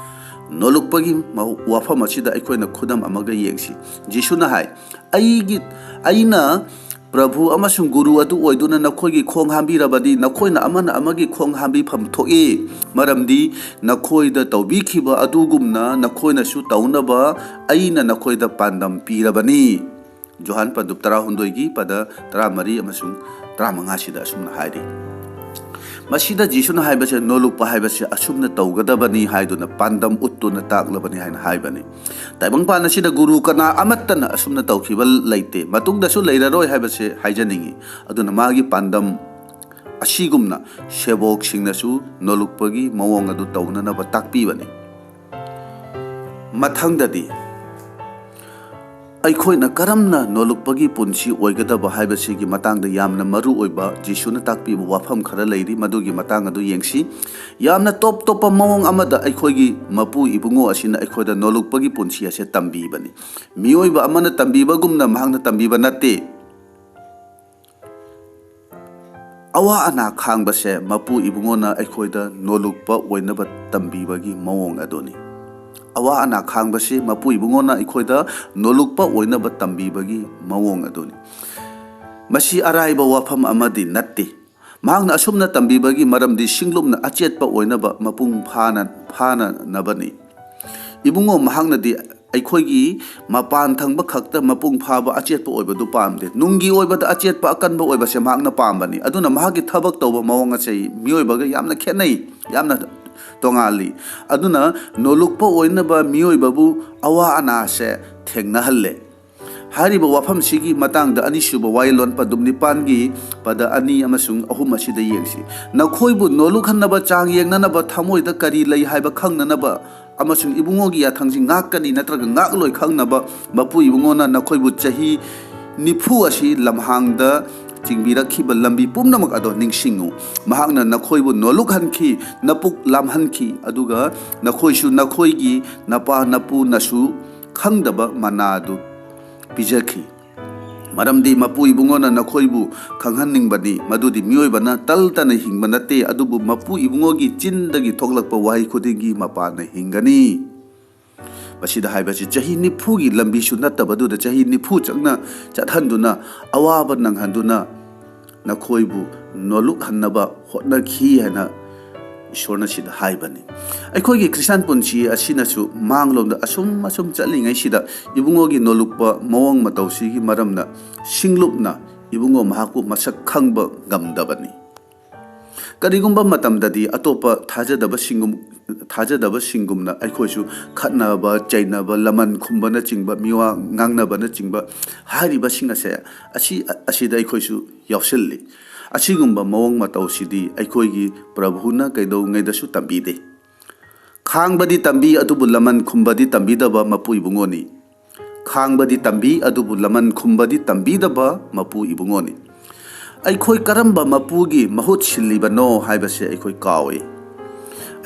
ꯅꯣꯂꯨꯛꯄꯒꯤ ꯃ-, ꯋꯥꯐꯝ ꯑꯁꯤꯗ ꯑꯩꯈꯣꯏꯅ ꯈꯨꯗꯝ ꯑꯃꯒ ꯌꯦꯡꯁꯤ꯫ ꯖꯤꯁꯨꯅ ꯍꯥꯏ, "ꯑꯩꯒꯤ, ꯑꯩꯅ ꯄ꯭ꯔꯚꯨ ꯑꯃꯁꯨꯡ ꯒꯨꯔꯨ ꯑꯗꯨ ꯑꯣꯏꯗꯨꯅ ꯅꯈꯣꯏꯒꯤ ꯈꯣꯡ ꯍꯥꯝꯕꯤꯔꯕꯗꯤ, ꯅꯈꯣꯏꯅ ꯑꯃꯅ ꯑꯃꯒꯤ ꯈꯣꯡ ꯍꯥꯝꯕꯤꯐꯝ ꯊꯣꯛꯏ, ꯃꯔꯝꯗꯤ ꯅꯈꯣꯏꯗ ꯇꯧꯕꯤꯈꯤꯕ ꯑꯗꯨꯒꯨꯝꯅ ꯅꯈꯣꯏꯅꯁꯨ ꯇꯧꯅꯕ ꯑꯩꯅ ꯅꯈꯣꯏꯗ ꯄꯥꯟꯗꯝ ꯄꯤꯔꯕꯅꯤ"꯫ ꯖꯣꯍꯥꯟ ꯄꯟꯗꯨꯞ ꯇꯔꯥꯍꯨꯝꯗꯣꯏꯒꯤ ꯄꯗ ꯇꯔꯥꯃꯔꯤ ꯑꯃꯁꯨꯡ ꯇꯔꯥꯃꯉꯥꯁꯤꯗ ꯑꯁꯨꯝꯅ ꯍꯥꯏꯔꯤ꯫ ꯃꯁꯤꯗ ꯖꯤꯁꯨꯅ ꯍꯥꯏꯕꯁꯦ, ꯅꯣꯂꯨꯛꯄ ꯍꯥꯏꯕꯁꯦ ꯑꯁꯨꯝꯅ ꯇꯧꯒꯗꯕꯅꯤ ꯍꯥꯏꯗꯨꯅ ꯄꯥꯟꯗꯝ ꯎꯠꯇꯨꯅ ꯇꯥꯛꯂꯕꯅꯤ ꯍꯥꯏꯅ ꯍꯥꯏꯕꯅꯤ꯫ ꯇꯥꯏꯕꯪꯄꯥꯟ ꯑꯁꯤꯗ ꯒꯨꯔꯨ ꯀꯅꯥ ꯑꯃꯠꯇꯅ ꯑꯁꯨꯝꯅ ꯇꯧꯈꯤꯕ ꯂꯩꯇꯦ, ꯃꯇꯨꯡꯗꯁꯨ ꯂꯩꯔꯔꯣꯏ ꯍꯥꯏꯕꯁꯦ ꯍꯥꯏꯖꯅꯤꯡꯏ꯫ ꯑꯗꯨꯅ ꯃꯥꯒꯤ ꯄꯥꯟꯗꯝ ꯑꯁꯤꯒꯨꯝꯅ ꯁꯦꯕꯣꯛꯁꯤꯡꯅꯁꯨ ꯅꯣꯂꯨꯛꯄꯒꯤ ꯃꯑꯣꯡ ꯑꯗꯨ ꯇꯧꯅꯅꯕ ꯇꯥꯛꯄꯤꯕꯅꯤ꯫ ꯃꯊꯪꯗꯗꯤ ꯑꯩꯈꯣꯏꯅ ꯀꯔꯝꯅ ꯅꯣꯂꯨꯛꯄꯒꯤ ꯄꯨꯟꯁꯤ ꯑꯣꯏꯒꯗꯕ ꯍꯥꯏꯕꯁꯤꯒꯤ ꯃꯇꯥꯡꯗ ꯌꯥꯝꯅ ꯃꯔꯨ ꯑꯣꯏꯕ ꯖꯤꯁꯨꯅ ꯇꯥꯛꯄꯤꯕ ꯋꯥꯐꯝ ꯈꯔ ꯂꯩꯔꯤ, ꯃꯗꯨꯒꯤ ꯃꯇꯥꯡ ꯑꯗꯨ ꯌꯦꯡꯁꯤ꯫ ꯌꯥꯝꯅ ꯇꯣꯞ ꯇꯣꯞꯄ ꯃꯑꯣꯡ ꯑꯃꯗ ꯑꯩꯈꯣꯏꯒꯤ ꯃꯄꯨ ꯏꯕꯨꯡꯉꯣ ꯑꯁꯤꯅ ꯑꯩꯈꯣꯏꯗ ꯅꯣꯂꯨꯛꯄꯒꯤ ꯄꯨꯟꯁꯤ ꯑꯁꯦ ꯇꯝꯕꯤꯕꯅꯤ꯫ ꯃꯤꯑꯣꯏꯕ ꯑꯃꯅ ꯇꯝꯕꯤꯕꯒꯨꯝꯅ ꯃꯍꯥꯛꯅ ꯇꯝꯕꯤꯕ ꯅꯠꯇꯦ꯫ ꯑꯋꯥ ꯑꯅꯥ ꯈꯥꯡꯕꯁꯦ ꯃꯄꯨ ꯏꯕꯨꯡꯉꯣꯅ ꯑꯩꯈꯣꯏꯗ ꯅꯣꯂꯨꯛꯄ ꯑꯣꯏꯅꯕ ꯇꯝꯕꯤꯕꯒꯤ ꯃꯑꯣꯡ ꯑꯗꯨꯅꯤ꯫ ꯑꯋꯥ ꯑꯅꯥ ꯈꯥꯡꯕꯁꯤ ꯃꯄꯨ ꯏꯕꯨꯡꯉꯣꯅ ꯑꯩꯈꯣꯏꯗ ꯅꯣꯂꯨꯛꯄ ꯑꯣꯏꯅꯕ ꯇꯝꯕꯤꯕꯒꯤ ꯃꯑꯣꯡ ꯑꯗꯨꯅꯤ꯫ ꯃꯁꯤ ꯑꯔꯥꯏꯕ ꯋꯥꯐꯝ ꯑꯃꯗꯤ ꯅꯠꯇꯦ꯫ ꯃꯍꯥꯛꯅ ꯑꯁꯨꯝꯅ ꯇꯝꯕꯤꯕꯒꯤ ꯃꯔꯝꯗꯤ ꯁꯤꯡꯂꯨꯞꯅ ꯑꯆꯦꯠꯄ ꯑꯣꯏꯅꯕ, ꯃꯄꯨꯡ ꯐꯥꯅ ꯐꯥꯅꯅꯕꯅꯤ꯫ ꯏꯕꯨꯡꯉꯣ, ꯃꯍꯥꯛꯅꯗꯤ ꯑꯩꯈꯣꯏꯒꯤ ꯃꯄꯥꯟ ꯊꯪꯕ ꯈꯛꯇ ꯃꯄꯨꯡ ꯐꯥꯕ ꯑꯆꯦꯠꯄ ꯑꯣꯏꯕꯗꯨ ꯄꯥꯝꯗꯦ꯫ ꯅꯨꯡꯒꯤ ꯑꯣꯏꯕꯗ ꯑꯆꯦꯠꯄ ꯑꯀꯟꯕ ꯑꯣꯏꯕꯁꯦ ꯃꯍꯥꯛꯅ ꯄꯥꯝꯕꯅꯤ꯫ ꯑꯗꯨꯅ ꯃꯍꯥꯛꯀꯤ ꯊꯕꯛ ꯇꯧꯕ ꯃꯑꯣꯡ ꯑꯁꯦ ꯃꯤꯑꯣꯏꯕꯒ ꯌꯥꯝꯅ ꯈꯦꯠꯅꯩ, ꯌꯥꯝꯅ ꯇꯣꯉꯥꯜꯂꯤ꯫ ꯑꯗꯨꯅ ꯅꯣꯂꯨꯛꯄ ꯑꯣꯏꯅꯕ ꯃꯤꯑꯣꯏꯕꯕꯨ ꯑꯋꯥ ꯑꯅꯥꯁꯦ ꯊꯦꯡꯅꯍꯜꯂꯦ꯫ ꯍꯥꯏꯔꯤꯕ ꯋꯥꯐꯝꯁꯤꯒꯤ ꯃꯇꯥꯡꯗ ꯑꯅꯤꯁꯨꯕ ꯋꯥꯌꯦꯜꯂꯣꯟ ꯄꯗꯨꯞ ꯅꯤꯄꯥꯟꯒꯤ ꯄꯗ ꯑꯅꯤ ꯑꯃꯁꯨꯡ ꯑꯍꯨꯝ ꯑꯁꯤꯗ ꯌꯦꯡꯁꯤ꯫ "ꯅꯈꯣꯏꯕꯨ ꯅꯣꯂꯨꯛꯍꯟꯅꯕ ꯆꯥꯡ ꯌꯦꯡꯅꯅꯕ ꯊꯃꯣꯏꯗ ꯀꯔꯤ ꯂꯩ ꯍꯥꯏꯕ ꯈꯪꯅꯅꯕ ꯑꯃꯁꯨꯡ ꯏꯕꯨꯡꯉꯣꯒꯤ ꯌꯥꯊꯪꯁꯤ ꯉꯥꯛꯀꯅꯤ ꯅꯠꯇ꯭ꯔꯒ ꯉꯥꯛꯂꯣꯏ ꯈꯪꯅꯕ ꯃꯄꯨ ꯏꯕꯨꯡꯉꯣꯅ ꯅꯈꯣꯏꯕꯨ ꯆꯍꯤ ꯅꯤꯐꯨ ꯑꯁꯤ ꯂꯝꯍꯥꯡꯗ ꯆꯤꯡꯕꯤꯔꯛꯈꯤꯕ ꯂꯝꯕꯤ ꯄꯨꯝꯅꯃꯛ ꯑꯗꯣ ꯅꯤꯡꯁꯤꯡꯉꯨ꯫ ꯃꯍꯥꯛꯅ ꯅꯈꯣꯏꯕꯨ ꯅꯣꯂꯨꯛꯍꯟꯈꯤ, ꯅꯄꯨꯛ ꯂꯥꯝꯍꯟꯈꯤ, ꯑꯗꯨꯒ ꯅꯈꯣꯏꯁꯨ ꯅꯈꯣꯏꯒꯤ ꯅꯄꯥ ꯅꯄꯨꯅꯁꯨ ꯈꯪꯗꯕ ꯃꯅꯥꯗꯨ ꯄꯤꯖꯈꯤ꯫ ꯃꯔꯝꯗꯤ ꯃꯄꯨ ꯏꯕꯨꯡꯉꯣꯅ ꯅꯈꯣꯏꯕꯨ ꯈꯪꯍꯟꯅꯤꯡꯕꯅꯤ, ꯃꯗꯨꯗꯤ ꯃꯤꯑꯣꯏꯕꯅ ꯇꯜꯇꯅ ꯍꯤꯡꯕ ꯅꯠꯇꯦ, ꯑꯗꯨꯕꯨ ꯃꯄꯨ ꯏꯕꯨꯡꯉꯣꯒꯤ ꯆꯤꯟꯗꯒꯤ ꯊꯣꯛꯂꯛꯄ ꯋꯥꯍꯩ ꯈꯨꯗꯤꯡꯒꯤ ꯃꯄꯥꯟꯅ ꯍꯤꯡꯒꯅꯤ"꯫ ꯃꯁꯤꯗ ꯍꯥꯏꯕꯁꯤ ꯆꯍꯤ ꯅꯤꯐꯨꯒꯤ ꯂꯝꯕꯤꯁꯨ ꯅꯠꯇꯕꯗꯨꯗ ꯆꯍꯤ ꯅꯤꯐꯨ ꯆꯪꯅ ꯆꯠꯍꯟꯗꯨꯅ, ꯑꯋꯥꯕ ꯅꯪꯍꯟꯗꯨꯅ ꯅꯈꯣꯏꯕꯨ ꯅꯣꯂꯨꯛꯍꯟꯅꯕ ꯍꯣꯠꯅꯈꯤ ꯍꯥꯏꯅ ꯏꯁꯣꯔꯅ ꯁꯤꯗ ꯍꯥꯏꯕꯅꯤ꯫ ꯑꯩꯈꯣꯏꯒꯤ ꯈ꯭ꯔꯤꯁꯇꯥꯟ ꯄꯨꯟꯁꯤ ꯑꯁꯤꯅꯁꯨ ꯃꯥꯡꯂꯣꯝꯗ ꯑꯁꯨꯝ ꯑꯁꯨꯝ ꯆꯠꯂꯤꯉꯩꯁꯤꯗ ꯏꯕꯨꯡꯉꯣꯒꯤ ꯅꯣꯂꯨꯛꯄ ꯃꯑꯣꯡ ꯃꯇꯧꯁꯤꯒꯤ ꯃꯔꯝꯅ ꯁꯤꯡꯂꯨꯞꯅ ꯏꯕꯨꯡꯉꯣ ꯃꯍꯥꯛꯄꯨ ꯃꯁꯛ ꯈꯪꯕ ꯉꯝꯗꯕꯅꯤ꯫ ꯀꯔꯤꯒꯨꯝꯕ ꯃꯇꯝꯗꯗꯤ ꯑꯇꯣꯞꯄ ꯊꯥꯖꯗꯕꯁꯤꯡꯒꯨꯝ-, ꯊꯥꯖꯗꯕꯁꯤꯡꯒꯨꯝꯅ ꯑꯩꯈꯣꯏꯁꯨ ꯈꯠꯅꯕ, ꯆꯩꯅꯕ, ꯂꯃꯟ ꯈꯨꯝꯕꯅꯆꯤꯡꯕ, ꯃꯤꯋꯥ ꯉꯥꯡꯅꯕꯅꯆꯤꯡꯕ ꯍꯥꯏꯔꯤꯕꯁꯤꯡ ꯑꯁꯦ, ꯑꯁꯤ, ꯑꯁꯤꯗ ꯑꯩꯈꯣꯏꯁꯨ ꯌꯥꯎꯁꯤꯜꯂꯤ꯫ ꯑꯁꯤꯒꯨꯝꯕ ꯃꯑꯣꯡ ꯃꯇꯧꯁꯤꯗꯤ ꯑꯩꯈꯣꯏꯒꯤ ꯄ꯭ꯔꯚꯨꯅ ꯀꯩꯗꯧꯉꯩꯗꯁꯨ ꯇꯝꯕꯤꯗꯦ꯫ ꯈꯥꯡꯕꯗꯤ ꯇꯝꯕꯤ, ꯑꯗꯨꯕꯨ ꯂꯃꯟ ꯈꯨꯝꯕꯗꯤ ꯇꯝꯕꯤꯗꯕ ꯃꯄꯨ ꯏꯕꯨꯡꯉꯣꯅꯤ꯫ ꯈꯥꯡꯕꯗꯤ ꯇꯝꯕꯤ, ꯑꯗꯨꯕꯨ ꯂꯃꯟ ꯈꯨꯝꯕꯗꯤ ꯇꯝꯕꯤꯗꯕ ꯃꯄꯨ ꯏꯕꯨꯡꯉꯣꯅꯤ꯫ ꯑꯩꯈꯣꯏ ꯀꯔꯝꯕ ꯃꯄꯨꯒꯤ ꯃꯍꯨꯠ ꯁꯤꯜꯂꯤꯕꯅꯣ ꯍꯥꯏꯕꯁꯦ ꯑꯩꯈꯣꯏ ꯀꯥꯎꯏ꯫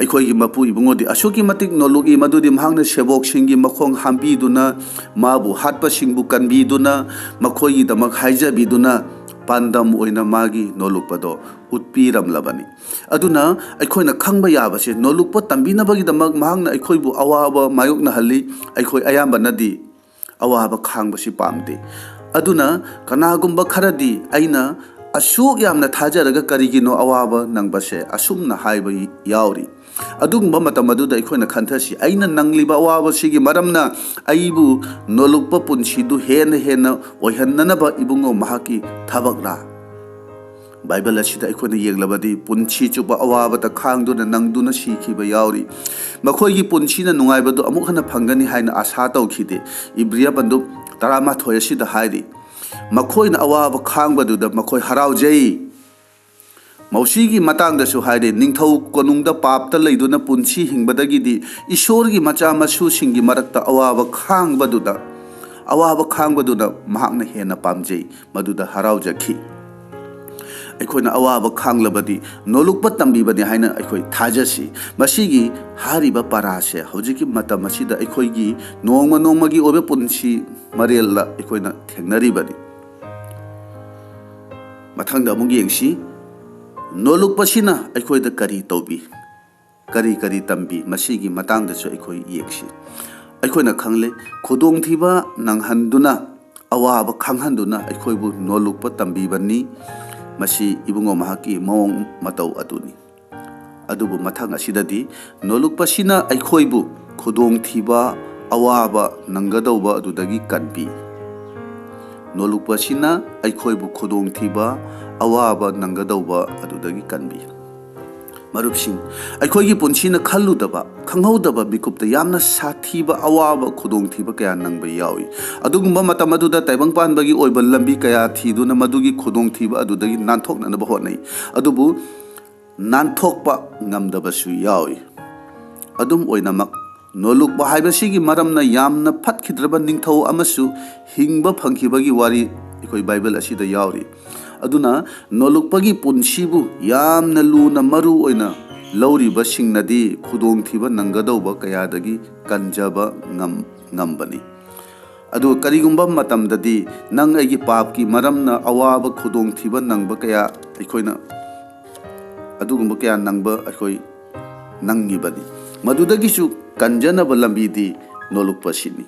ꯑꯩꯈꯣꯏꯒꯤ ꯃꯄꯨ ꯏꯕꯨꯡꯉꯣꯗꯤ ꯑꯁꯨꯛꯀꯤ ꯃꯇꯤꯛ ꯅꯣꯂꯨꯛꯏ, ꯃꯗꯨꯗꯤ ꯃꯍꯥꯛꯅ ꯁꯦꯕꯣꯛꯁꯤꯡꯒꯤ ꯃꯈꯣꯡ ꯍꯥꯝꯕꯤꯗꯨꯅ, ꯃꯥꯕꯨ ꯍꯥꯠꯄꯁꯤꯡꯕꯨ ꯀꯟꯕꯤꯗꯨꯅ, ꯃꯈꯣꯏꯒꯤꯗꯃꯛ ꯍꯥꯏꯖꯕꯤꯗꯨꯅ, ꯄꯥꯟꯗꯝ ꯑꯣꯏꯅ ꯃꯥꯒꯤ ꯅꯣꯂꯨꯛꯄꯗꯣ ꯎꯠꯄꯤꯔꯝꯂꯕꯅꯤ꯫ ꯑꯗꯨꯅ ꯑꯩꯈꯣꯏꯅ ꯈꯪꯕ ꯌꯥꯕꯁꯦ, ꯅꯣꯂꯨꯛꯄ ꯇꯝꯕꯤꯅꯕꯒꯤꯗꯃꯛ ꯃꯍꯥꯛꯅ ꯑꯩꯈꯣꯏꯕꯨ ꯑꯋꯥꯕ ꯃꯥꯌꯣꯛꯅꯍꯜꯂꯤ꯫ ꯑꯩꯈꯣꯏ ꯑꯌꯥꯝꯕꯅꯗꯤ ꯑꯋꯥꯕ ꯈꯥꯡꯕꯁꯤ ꯄꯥꯝꯗꯦ꯫ ꯑꯗꯨꯅ ꯀꯅꯥꯒꯨꯝꯕ ꯈꯔꯗꯤ ꯑꯩꯅ ꯑꯁꯨꯛ ꯌꯥꯝꯅ ꯊꯥꯖꯔꯒ ꯀꯔꯤꯒꯤꯅꯣ ꯑꯋꯥꯕ ꯅꯪꯕꯁꯦ ꯑꯁꯨꯝꯅ ꯍꯥꯏꯕ ꯌꯥꯎꯔꯤ꯫ ꯑꯗꯨꯒꯨꯝꯕ ꯃꯇꯝ ꯑꯗꯨꯗ ꯑꯩꯈꯣꯏꯅ ꯈꯟꯊꯁꯤ, ꯑꯩꯅ ꯅꯪꯂꯤꯕ ꯑꯋꯥꯕꯁꯤꯒꯤ ꯃꯔꯝꯅ ꯑꯩꯕꯨ ꯅꯣꯂꯨꯛꯄ ꯄꯨꯟꯁꯤꯗꯨ ꯍꯦꯟꯅ ꯍꯦꯟꯅ ꯑꯣꯏꯍꯟꯅꯅꯕ ꯏꯕꯨꯡꯉꯣ ꯃꯍꯥꯛꯀꯤ ꯊꯕꯛꯔꯥ? ꯕꯥꯏꯕꯜ ꯑꯁꯤꯗ ꯑꯩꯈꯣꯏꯅ ꯌꯦꯡꯂꯕꯗꯤ ꯄꯨꯟꯁꯤ ꯆꯨꯞꯄ ꯑꯋꯥꯕꯗ ꯈꯥꯡꯗꯨꯅ ꯅꯪꯗꯨꯅ ꯁꯤꯈꯤꯕ ꯌꯥꯎꯔꯤ꯫ ꯃꯈꯣꯏꯒꯤ ꯄꯨꯟꯁꯤꯅ ꯅꯨꯡꯉꯥꯏꯕꯗꯨ ꯑꯃꯨꯛ ꯍꯟꯅ ꯐꯪꯒꯅꯤ ꯍꯥꯏꯅ ꯑꯥꯁꯥ ꯇꯧꯈꯤꯗꯦ꯫ ꯏꯕ꯭ꯔꯤꯌꯥ ꯄꯟꯗꯨꯞ ꯇꯔꯥꯃꯥꯊꯣꯏ ꯑꯁꯤꯗ ꯍꯥꯏꯔꯤ, ꯃꯈꯣꯏꯅ ꯑꯋꯥꯕ ꯈꯥꯡꯕꯗꯨꯗ ꯃꯈꯣꯏ ꯍꯔꯥꯎꯖꯩ꯫ ꯃꯧꯁꯤꯒꯤ ꯃꯇꯥꯡꯗꯁꯨ ꯍꯥꯏꯔꯤ, ꯅꯤꯡꯊꯧ ꯀꯣꯅꯨꯡꯗ ꯄꯥꯞꯇ ꯂꯩꯗꯨꯅ ꯄꯨꯟꯁꯤ ꯍꯤꯡꯕꯗꯒꯤꯗꯤ ꯏꯁꯣꯔꯒꯤ ꯃꯆꯥ ꯃꯁꯨꯁꯤꯡꯒꯤ ꯃꯔꯛꯇ ꯑꯋꯥꯕ ꯈꯥꯡꯕꯗꯨꯗ, ꯑꯋꯥꯕ ꯈꯥꯡꯕꯗꯨꯅ ꯃꯍꯥꯛꯅ ꯍꯦꯟꯅ ꯄꯥꯝꯖꯩ, ꯃꯗꯨꯗ ꯍꯔꯥꯎꯖꯈꯤ꯫ ꯑꯩꯈꯣꯏꯅ ꯑꯋꯥꯕ ꯈꯥꯡꯂꯕꯗꯤ ꯅꯣꯂꯨꯛꯄ ꯇꯝꯕꯤꯕꯅꯤ ꯍꯥꯏꯅ ꯑꯩꯈꯣꯏ ꯊꯥꯖꯁꯤ꯫ ꯃꯁꯤꯒꯤ ꯍꯥꯏꯔꯤꯕ ꯄꯔꯥꯁꯦ ꯍꯧꯖꯤꯛꯀꯤ ꯃꯇꯝ ꯑꯁꯤꯗ ꯑꯩꯈꯣꯏꯒꯤ ꯅꯣꯡꯃ ꯅꯣꯡꯃꯒꯤ ꯑꯣꯏꯕ ꯄꯨꯟꯁꯤ ꯃꯔꯦꯜꯗ ꯑꯩꯈꯣꯏꯅ ꯊꯦꯡꯅꯔꯤꯕꯅꯤ꯫ ꯃꯊꯪꯗ ꯑꯃꯨꯛ ꯌꯦꯡꯁꯤ, ꯅꯣꯂꯨꯛꯄꯁꯤꯅ ꯑꯩꯈꯣꯏꯗ ꯀꯔꯤ ꯇꯧꯕꯤ, ꯀꯔꯤ ꯀꯔꯤ ꯇꯝꯕꯤ, ꯃꯁꯤꯒꯤ ꯃꯇꯥꯡꯗꯁꯨ ꯑꯩꯈꯣꯏ ꯌꯦꯡꯁꯤ꯫ ꯑꯩꯈꯣꯏꯅ ꯈꯪꯂꯦ, ꯈꯨꯗꯣꯡꯊꯤꯕ ꯅꯪꯍꯟꯗꯨꯅ, ꯑꯋꯥꯕ ꯈꯪꯍꯟꯗꯨꯅ ꯑꯩꯈꯣꯏꯕꯨ ꯅꯣꯂꯨꯛꯄ ꯇꯝꯕꯤꯕꯅꯤ꯫ ꯃꯁꯤ ꯏꯕꯨꯡꯉꯣ ꯃꯍꯥꯛꯀꯤ ꯃꯑꯣꯡ ꯃꯇꯧ ꯑꯗꯨꯅꯤ꯫ ꯑꯗꯨꯕꯨ ꯃꯊꯪ ꯑꯁꯤꯗꯗꯤ ꯅꯣꯂꯨꯛꯄꯁꯤꯅ ꯑꯩꯈꯣꯏꯕꯨ ꯈꯨꯗꯣꯡꯊꯤꯕ, ꯑꯋꯥꯕ ꯅꯪꯒꯗꯧꯕ ꯑꯗꯨꯗꯒꯤ ꯀꯟꯕꯤ꯫ ꯅꯣꯂꯨꯛꯄꯁꯤꯅ ꯑꯩꯈꯣꯏꯕꯨ ꯈꯨꯗꯣꯡꯊꯤꯕ, ꯑꯋꯥꯕ ꯅꯪꯒꯗꯧꯕ ꯑꯗꯨꯗꯒꯤ ꯀꯟꯕꯤ꯫ ꯃꯔꯨꯞꯁꯤꯡ, ꯑꯩꯈꯣꯏꯒꯤ ꯄꯨꯟꯁꯤꯅ ꯈꯜꯂꯨꯗꯕ, ꯈꯪꯍꯧꯗꯕ ꯃꯤꯀꯨꯞꯇ ꯌꯥꯝꯅ ꯁꯥꯊꯤꯕ ꯑꯋꯥꯕ, ꯈꯨꯗꯣꯡꯊꯤꯕ ꯀꯌꯥ ꯅꯪꯕ ꯌꯥꯎꯏ꯫ ꯑꯗꯨꯒꯨꯝꯕ ꯃꯇꯝ ꯑꯗꯨꯗ ꯇꯥꯏꯕꯪ ꯄꯥꯟꯕꯒꯤ ꯑꯣꯏꯕ ꯂꯝꯕꯤ ꯀꯌꯥ ꯊꯤꯗꯨꯅ ꯃꯗꯨꯒꯤ ꯈꯨꯗꯣꯡꯊꯤꯕ ꯑꯗꯨꯗꯒꯤ ꯅꯥꯟꯊꯣꯛꯅꯅꯕ ꯍꯣꯠꯅꯩ꯫ ꯑꯗꯨꯕꯨ ꯅꯥꯟꯊꯣꯛꯄ ꯉꯝꯗꯕꯁꯨ ꯌꯥꯎꯏ꯫ ꯑꯗꯨꯝ ꯑꯣꯏꯅꯃꯛ, ꯅꯣꯂꯨꯛꯄ ꯍꯥꯏꯕꯁꯤꯒꯤ ꯃꯔꯝꯅ ꯌꯥꯝꯅ ꯐꯠꯈꯤꯗ꯭ꯔꯕ ꯅꯤꯡꯊꯧ ꯑꯃꯁꯨ ꯍꯤꯡꯕ ꯐꯪꯈꯤꯕꯒꯤ ꯋꯥꯔꯤ ꯑꯩꯈꯣꯏ ꯕꯥꯏꯕꯜ ꯑꯁꯤꯗ ꯌꯥꯎꯔꯤ꯫ ꯑꯗꯨꯅ ꯅꯣꯂꯨꯛꯄꯒꯤ ꯄꯨꯟꯁꯤꯕꯨ ꯌꯥꯝꯅ ꯂꯨꯅ ꯃꯔꯨ ꯑꯣꯏꯅ ꯂꯧꯔꯤꯕꯁꯤꯡꯅꯗꯤ ꯈꯨꯗꯣꯡꯊꯤꯕ ꯅꯪꯒꯗꯧꯕ ꯀꯌꯥꯗꯒꯤ ꯀꯟꯖꯕ ꯉꯝ-, ꯉꯝꯕꯅꯤ꯫ ꯑꯗꯨꯒ ꯀꯔꯤꯒꯨꯝꯕ ꯃꯇꯝꯗꯗꯤ ꯅꯪ ꯑꯩꯒꯤ ꯄꯥꯞꯀꯤ ꯃꯔꯝꯅ ꯑꯋꯥꯕ ꯈꯨꯗꯣꯡꯊꯤꯕ ꯅꯪꯕ ꯀꯌꯥ ꯑꯩꯈꯣꯏꯅ, ꯑꯗꯨꯒꯨꯝꯕ ꯀꯌꯥ ꯅꯪꯕ ꯑꯩꯈꯣꯏ ꯅꯪꯉꯤꯕꯅꯤ꯫ ꯃꯗꯨꯗꯒꯤꯁꯨ ꯀꯟꯖꯅꯕ ꯂꯝꯕꯤꯗꯤ ꯅꯣꯂꯨꯛꯄ ꯑꯁꯤꯅꯤ꯫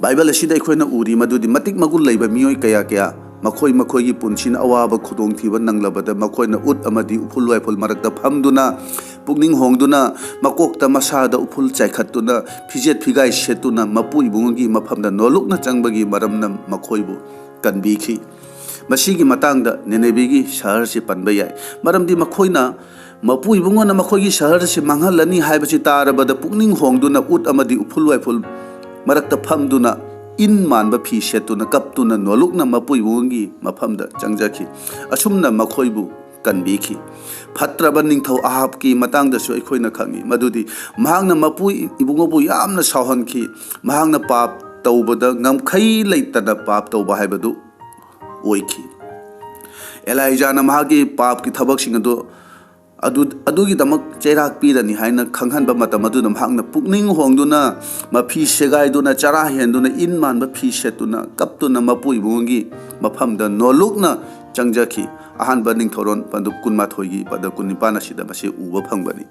ꯕꯥꯏꯕꯜ ꯑꯁꯤꯗ ꯑꯩꯈꯣꯏꯅ ꯎꯔꯤ ꯃꯗꯨꯗꯤ ꯃꯇꯤꯛ ꯃꯒꯨꯟ ꯂꯩꯕ ꯃꯤꯑꯣꯏ ꯀꯌꯥ ꯀꯌꯥ ꯃꯈꯣꯏ ꯃꯈꯣꯏꯒꯤ ꯄꯨꯟꯁꯤꯅ ꯑꯋꯥꯕ ꯈꯨꯗꯣꯡꯊꯤꯕ ꯅꯪꯂꯕꯗ ꯃꯈꯣꯏꯅ ꯎꯠ ꯑꯃꯗꯤ ꯎꯐꯨꯜ ꯋꯥꯏꯐꯨꯜ ꯃꯔꯛꯇ ꯐꯝꯗꯨꯅ, ꯄꯨꯛꯅꯤꯡ ꯍꯣꯡꯗꯨꯅ, ꯃꯀꯣꯛꯇ ꯃꯁꯥꯗ ꯎꯐꯨꯜ ꯆꯥꯏꯈꯠꯇꯨꯅ, ꯐꯤꯖꯦꯠ ꯐꯤꯒꯥꯏ ꯁꯦꯠꯇꯨꯅ ꯃꯄꯨ ꯏꯕꯨꯡꯒꯤ ꯃꯐꯝꯗ ꯅꯣꯂꯨꯛꯅ ꯆꯪꯕꯒꯤ ꯃꯔꯝꯅ ꯃꯈꯣꯏꯕꯨ ꯀꯟꯕꯤꯈꯤ꯫ ꯃꯁꯤꯒꯤ ꯃꯇꯥꯡꯗ ꯅꯤꯅꯦꯕꯤꯒꯤ ꯁꯍꯔꯁꯤ ꯄꯟꯕ ꯌꯥꯏ꯫ ꯃꯔꯝꯗꯤ ꯃꯈꯣꯏꯅ ꯃꯄꯨ ꯏꯕꯨꯡꯉꯣꯅ ꯃꯈꯣꯏꯒꯤ ꯁꯍꯔ ꯑꯁꯤ ꯃꯥꯡꯍꯜꯂꯅꯤ ꯍꯥꯏꯕꯁꯤ ꯇꯥꯔꯕꯗ ꯄꯨꯛꯅꯤꯡ ꯍꯣꯡꯗꯨꯅ ꯎꯠ ꯑꯃꯗꯤ ꯎꯐꯨꯜ ꯋꯥꯏꯐꯨꯜ ꯃꯔꯛꯇ ꯐꯝꯗꯨꯅ ꯏꯟ ꯃꯥꯟꯕ ꯐꯤ ꯁꯦꯠꯇꯨꯅ ꯀꯞꯇꯨꯅ ꯅꯣꯂꯨꯛꯅ ꯃꯄꯨ ꯏꯕꯨꯡꯉꯣꯒꯤ ꯃꯐꯝꯗ ꯆꯪꯖꯈꯤ꯫ ꯑꯁꯨꯝꯅ ꯃꯈꯣꯏꯕꯨ ꯀꯟꯕꯤꯈꯤ꯫ ꯐꯠꯇ꯭ꯔꯕ ꯅꯤꯡꯊꯧ ꯑꯍꯥꯕꯀꯤ ꯃꯇꯥꯡꯗꯁꯨ ꯑꯩꯈꯣꯏꯅ ꯈꯪꯏ ꯃꯗꯨꯗꯤ ꯃꯍꯥꯛꯅ ꯃꯄꯨ ꯏꯕꯨꯡꯉꯣꯕꯨ ꯌꯥꯝꯅ ꯁꯥꯎꯍꯟꯈꯤ꯫ ꯃꯍꯥꯛꯅ ꯄꯥꯞ ꯇꯧꯕꯗ ꯉꯝꯈꯩ ꯂꯩꯇꯅ ꯄꯥꯞ ꯇꯧꯕ ꯍꯥꯏꯕꯗꯨ ꯑꯣꯏꯈꯤ꯫ ꯑꯦꯂꯥꯏꯖꯥꯅ ꯃꯍꯥꯛꯀꯤ ꯄꯥꯞꯀꯤ ꯊꯕꯛꯁꯤꯡ ꯑꯗꯨ, ꯑꯗꯨ, ꯑꯗꯨꯒꯤꯗꯃꯛ ꯆꯩꯔꯥꯛ ꯄꯤꯔꯅꯤ ꯍꯥꯏꯅ ꯈꯪꯍꯟꯕ ꯃꯇꯝ ꯑꯗꯨꯗ ꯃꯍꯥꯛꯅ ꯄꯨꯛꯅꯤꯡ ꯍꯣꯡꯗꯨꯅ, ꯃꯐꯤ ꯁꯦꯒꯥꯏꯗꯨꯅ, ꯆꯔꯥ ꯍꯦꯟꯗꯨꯅ, ꯏꯟ ꯃꯥꯟꯕ ꯐꯤ ꯁꯦꯠꯇꯨꯅ, ꯀꯞꯇꯨꯅ ꯃꯄꯨ ꯏꯕꯨꯡꯒꯤ ꯃꯐꯝꯗ ꯅꯣꯂꯨꯛꯅ ꯆꯪꯖꯈꯤ꯫ ꯑꯍꯥꯟꯕ ꯅꯤꯡꯊꯧꯔꯣꯟ ꯄꯟꯗꯨꯞ ꯀꯨꯟꯃꯥꯊꯣꯏꯒꯤ ꯄꯗ ꯀꯨꯟꯅꯤꯄꯥꯟ ꯑꯁꯤꯗ ꯃꯁꯤ ꯎꯕ ꯐꯪꯕꯅꯤ꯫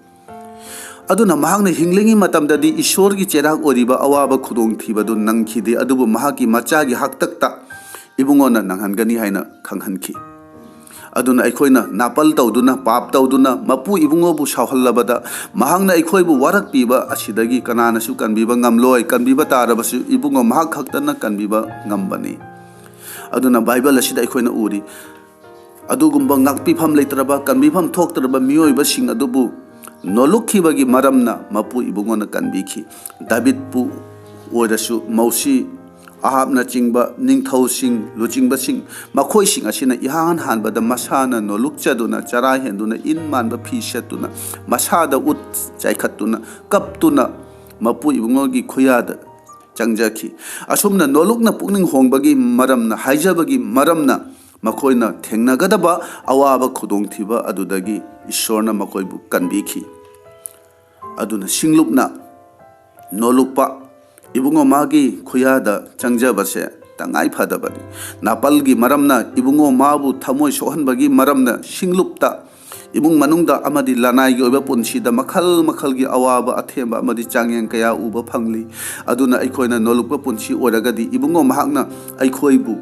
ꯑꯗꯨꯅ ꯃꯍꯥꯛꯅ ꯍꯤꯡꯂꯤꯉꯩ ꯃꯇꯝꯗꯗꯤ ꯏꯁꯣꯔꯒꯤ ꯆꯩꯔꯥꯛ ꯑꯣꯏꯔꯤꯕ ꯑꯋꯥꯕ ꯈꯨꯗꯣꯡꯊꯤꯕꯗꯨ ꯅꯪꯈꯤꯗꯦ, ꯑꯗꯨꯕꯨ ꯃꯍꯥꯛꯀꯤ ꯃꯆꯥꯒꯤ ꯍꯥꯛꯇꯛꯇ ꯏꯕꯨꯡꯉꯣꯅ ꯅꯪꯍꯟꯒꯅꯤ ꯍꯥꯏꯅ ꯈꯪꯍꯟꯈꯤ꯫ ꯑꯗꯨꯅ ꯑꯩꯈꯣꯏꯅ ꯅꯥꯄꯜ ꯇꯧꯗꯨꯅ, ꯄꯥꯞ ꯇꯧꯗꯨꯅ, ꯃꯄꯨ ꯏꯕꯨꯡꯉꯣꯕꯨ ꯁꯥꯎꯍꯜꯂꯕꯗ ꯃꯍꯥꯛꯅ ꯑꯩꯈꯣꯏꯕꯨ ꯋꯥꯔꯛꯄꯤꯕ ꯑꯁꯤꯗꯒꯤ ꯀꯅꯥꯅꯁꯨ ꯀꯟꯕꯤꯕ ꯉꯝꯂꯣꯏ꯫ ꯀꯟꯕꯤꯕ ꯇꯥꯔꯕꯁꯨ ꯏꯕꯨꯡꯉꯣ ꯃꯍꯥꯛ ꯈꯛꯇꯅ ꯀꯟꯕꯤꯕ ꯉꯝꯕꯅꯤ꯫ ꯑꯗꯨꯅ ꯕꯥꯏꯕꯜ ꯑꯁꯤꯗ ꯑꯩꯈꯣꯏꯅ ꯎꯔꯤ, ꯑꯗꯨꯒꯨꯝꯕ ꯉꯥꯛꯄꯤꯐꯝ ꯂꯩꯇ꯭ꯔꯕ, ꯀꯟꯕꯤꯐꯝ ꯊꯣꯛꯇ꯭ꯔꯕ ꯃꯤꯑꯣꯏꯕꯁꯤꯡ ꯑꯗꯨꯕꯨ ꯅꯣꯂꯨꯛꯈꯤꯕꯒꯤ ꯃꯔꯝꯅ ꯃꯄꯨ ꯏꯕꯨꯡꯉꯣꯅ ꯀꯟꯕꯤꯈꯤ꯫ ꯗꯥꯕꯤꯠꯄꯨ ꯑꯣꯏꯔꯁꯨ, ꯃꯧꯁꯤ ꯑꯍꯥꯕꯅꯆꯤꯡꯕ ꯅꯤꯡꯊꯧꯁꯤꯡ, ꯂꯨꯆꯤꯡꯕꯁꯤꯡ, ꯃꯈꯣꯏꯁꯤꯡ ꯑꯁꯤꯅ ꯏꯍꯥꯟ ꯍꯥꯟꯕꯗ ꯃꯁꯥꯅ ꯅꯣꯂꯨꯛꯆꯗꯨꯅ, ꯆꯔꯥ ꯍꯦꯟꯗꯨꯅ, ꯏꯟ ꯃꯥꯟꯕ ꯐꯤ ꯁꯦꯠꯇꯨꯅ, ꯃꯁꯥꯗ ꯎꯠ ꯆꯥꯏꯈꯠꯇꯨꯅ, ꯀꯞꯇꯨꯅ, ꯃꯄꯨ ꯏꯕꯨꯡꯉꯣꯒꯤ ꯈꯨꯌꯥꯗ ꯆꯪꯖꯈꯤ꯫ ꯑꯁꯨꯝꯅ ꯅꯣꯂꯨꯛꯅ ꯄꯨꯛꯅꯤꯡ ꯍꯣꯡꯕꯒꯤ ꯃꯔꯝꯅ, ꯍꯥꯏꯖꯕꯒꯤ ꯃꯔꯝꯅ, ꯃꯈꯣꯏꯅ ꯊꯦꯡꯅꯒꯗꯕ ꯑꯋꯥꯕ ꯈꯨꯗꯣꯡꯊꯤꯕ ꯑꯗꯨꯗꯒꯤ ꯏꯁꯣꯔꯅ ꯃꯈꯣꯏꯕꯨ ꯀꯟꯕꯤꯈꯤ꯫ ꯑꯗꯨꯅ ꯁꯤꯡꯂꯨꯞꯅ ꯅꯣꯂꯨꯛꯄ ꯏꯕꯨꯡꯉꯣ ꯃꯥꯒꯤ ꯈꯨꯌꯥꯗ ꯆꯪꯖꯕꯁꯦ ꯇꯉꯥꯏ ꯐꯗꯕꯅꯤ꯫ ꯅꯥꯄꯜꯒꯤ ꯃꯔꯝꯅ ꯏꯕꯨꯡꯉꯣ ꯃꯥꯕꯨ ꯊꯃꯣꯏ ꯁꯣꯛꯍꯟꯕꯒꯤ ꯃꯔꯝꯅ ꯁꯤꯡꯂꯨꯞꯇ ꯏꯃꯨꯡ ꯃꯅꯨꯡꯗ ꯑꯃꯗꯤ ꯂꯅꯥꯏꯒꯤ ꯑꯣꯏꯕ ꯄꯨꯟꯁꯤꯗ ꯃꯈꯜ ꯃꯈꯜꯒꯤ ꯑꯋꯥꯕ, ꯑꯊꯦꯝꯕ ꯑꯃꯗꯤ ꯆꯥꯡꯌꯦꯡ ꯀꯌꯥ ꯎꯕ ꯐꯪꯂꯤ꯫ ꯑꯗꯨꯅ ꯑꯩꯈꯣꯏꯅ ꯅꯣꯂꯨꯛꯄ ꯄꯨꯟꯁꯤ ꯑꯣꯏꯔꯒꯗꯤ ꯏꯕꯨꯡꯉꯣ ꯃꯍꯥꯛꯅ ꯑꯩꯈꯣꯏꯕꯨ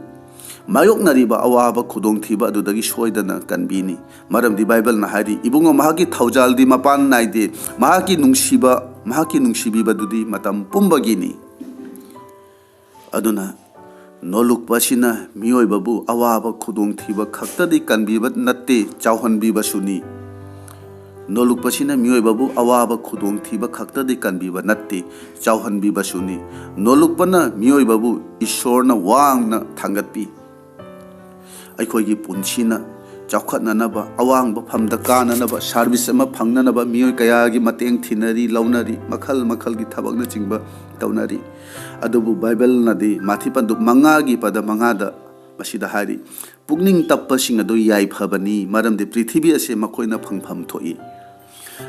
ꯃꯥꯌꯣꯛꯅꯔꯤꯕ ꯑꯋꯥꯕ ꯈꯨꯗꯣꯡꯊꯤꯕ ꯑꯗꯨꯗꯒꯤ ꯁꯣꯏꯗꯅ ꯀꯟꯕꯤꯅꯤ꯫ ꯃꯔꯝꯗꯤ ꯕꯥꯏꯕꯜꯅ ꯍꯥꯏꯔꯤ, "ꯏꯕꯨꯡꯉꯣ ꯃꯍꯥꯛꯀꯤ ꯊꯧꯖꯥꯜꯗꯤ ꯃꯄꯥꯟ ꯅꯥꯏꯗꯦ, ꯃꯍꯥꯛꯀꯤ ꯅꯨꯡꯁꯤꯕ, ꯃꯍꯥꯛꯀꯤ ꯅꯨꯡꯁꯤꯕꯤꯕꯗꯨꯗꯤ ꯃꯇꯝ ꯄꯨꯝꯕꯒꯤꯅꯤ"꯫ ꯑꯗꯨꯅ ꯅꯣꯂꯨꯛꯄ ꯑꯁꯤꯅ ꯃꯤꯑꯣꯏꯕꯕꯨ ꯑꯋꯥꯕ ꯈꯨꯗꯣꯡꯊꯤꯕ ꯈꯛꯇꯗꯤ ꯀꯟꯕꯤꯕ ꯅꯠꯇꯦ, ꯆꯥꯎꯍꯟꯕꯤꯕꯁꯨꯅꯤ꯫ ꯅꯣꯂꯨꯛꯄꯁꯤꯅ ꯃꯤꯑꯣꯏꯕꯕꯨ ꯑꯋꯥꯕ ꯈꯨꯗꯣꯡꯊꯤꯕ ꯈꯛꯇꯗꯤ ꯀꯟꯕꯤꯕ ꯅꯠꯇꯦ, ꯆꯥꯎꯍꯟꯕꯤꯕꯁꯨꯅꯤ꯫ ꯅꯣꯂꯨꯛꯄꯅ ꯃꯤꯑꯣꯏꯕꯕꯨ ꯏꯁꯣꯔꯅ ꯋꯥꯡꯅ ꯊꯥꯡꯒꯠꯄꯤ꯫ ꯑꯩꯈꯣꯏꯒꯤ ꯄꯨꯟꯁꯤꯅ ꯆꯥꯎꯈꯠꯅꯅꯕ, ꯑꯋꯥꯡꯕ ꯐꯝꯗ ꯀꯥꯅꯅꯕ, ꯁꯥꯔꯚꯤꯁ ꯑꯃ ꯐꯪꯅꯅꯕ ꯃꯤꯑꯣꯏ ꯀꯌꯥꯒꯤ ꯃꯇꯦꯡ ꯊꯤꯅꯔꯤ, ꯂꯧꯅꯔꯤ, ꯃꯈꯜ ꯃꯈꯜꯒꯤ ꯊꯕꯛꯅꯆꯤꯡꯕ ꯇꯧꯅꯔꯤ꯫ ꯑꯗꯨꯕꯨ ꯕꯥꯏꯕꯜꯅꯗꯤ ꯃꯥꯊꯤ ꯄꯟꯗꯨꯞ ꯃꯉꯥꯒꯤ ꯄꯗ ꯃꯉꯥꯗ ꯃꯁꯤꯗ ꯍꯥꯏꯔꯤ, "ꯄꯨꯛꯅꯤꯡ ꯇꯞꯄꯁꯤꯡ ꯑꯗꯨ ꯌꯥꯏꯐꯕꯅꯤ, ꯃꯔꯝꯗꯤ ꯄ꯭ꯔꯤꯊꯤꯕꯤ ꯑꯁꯦ ꯃꯈꯣꯏꯅ ꯐꯪꯐꯝ ꯊꯣꯛꯏ"꯫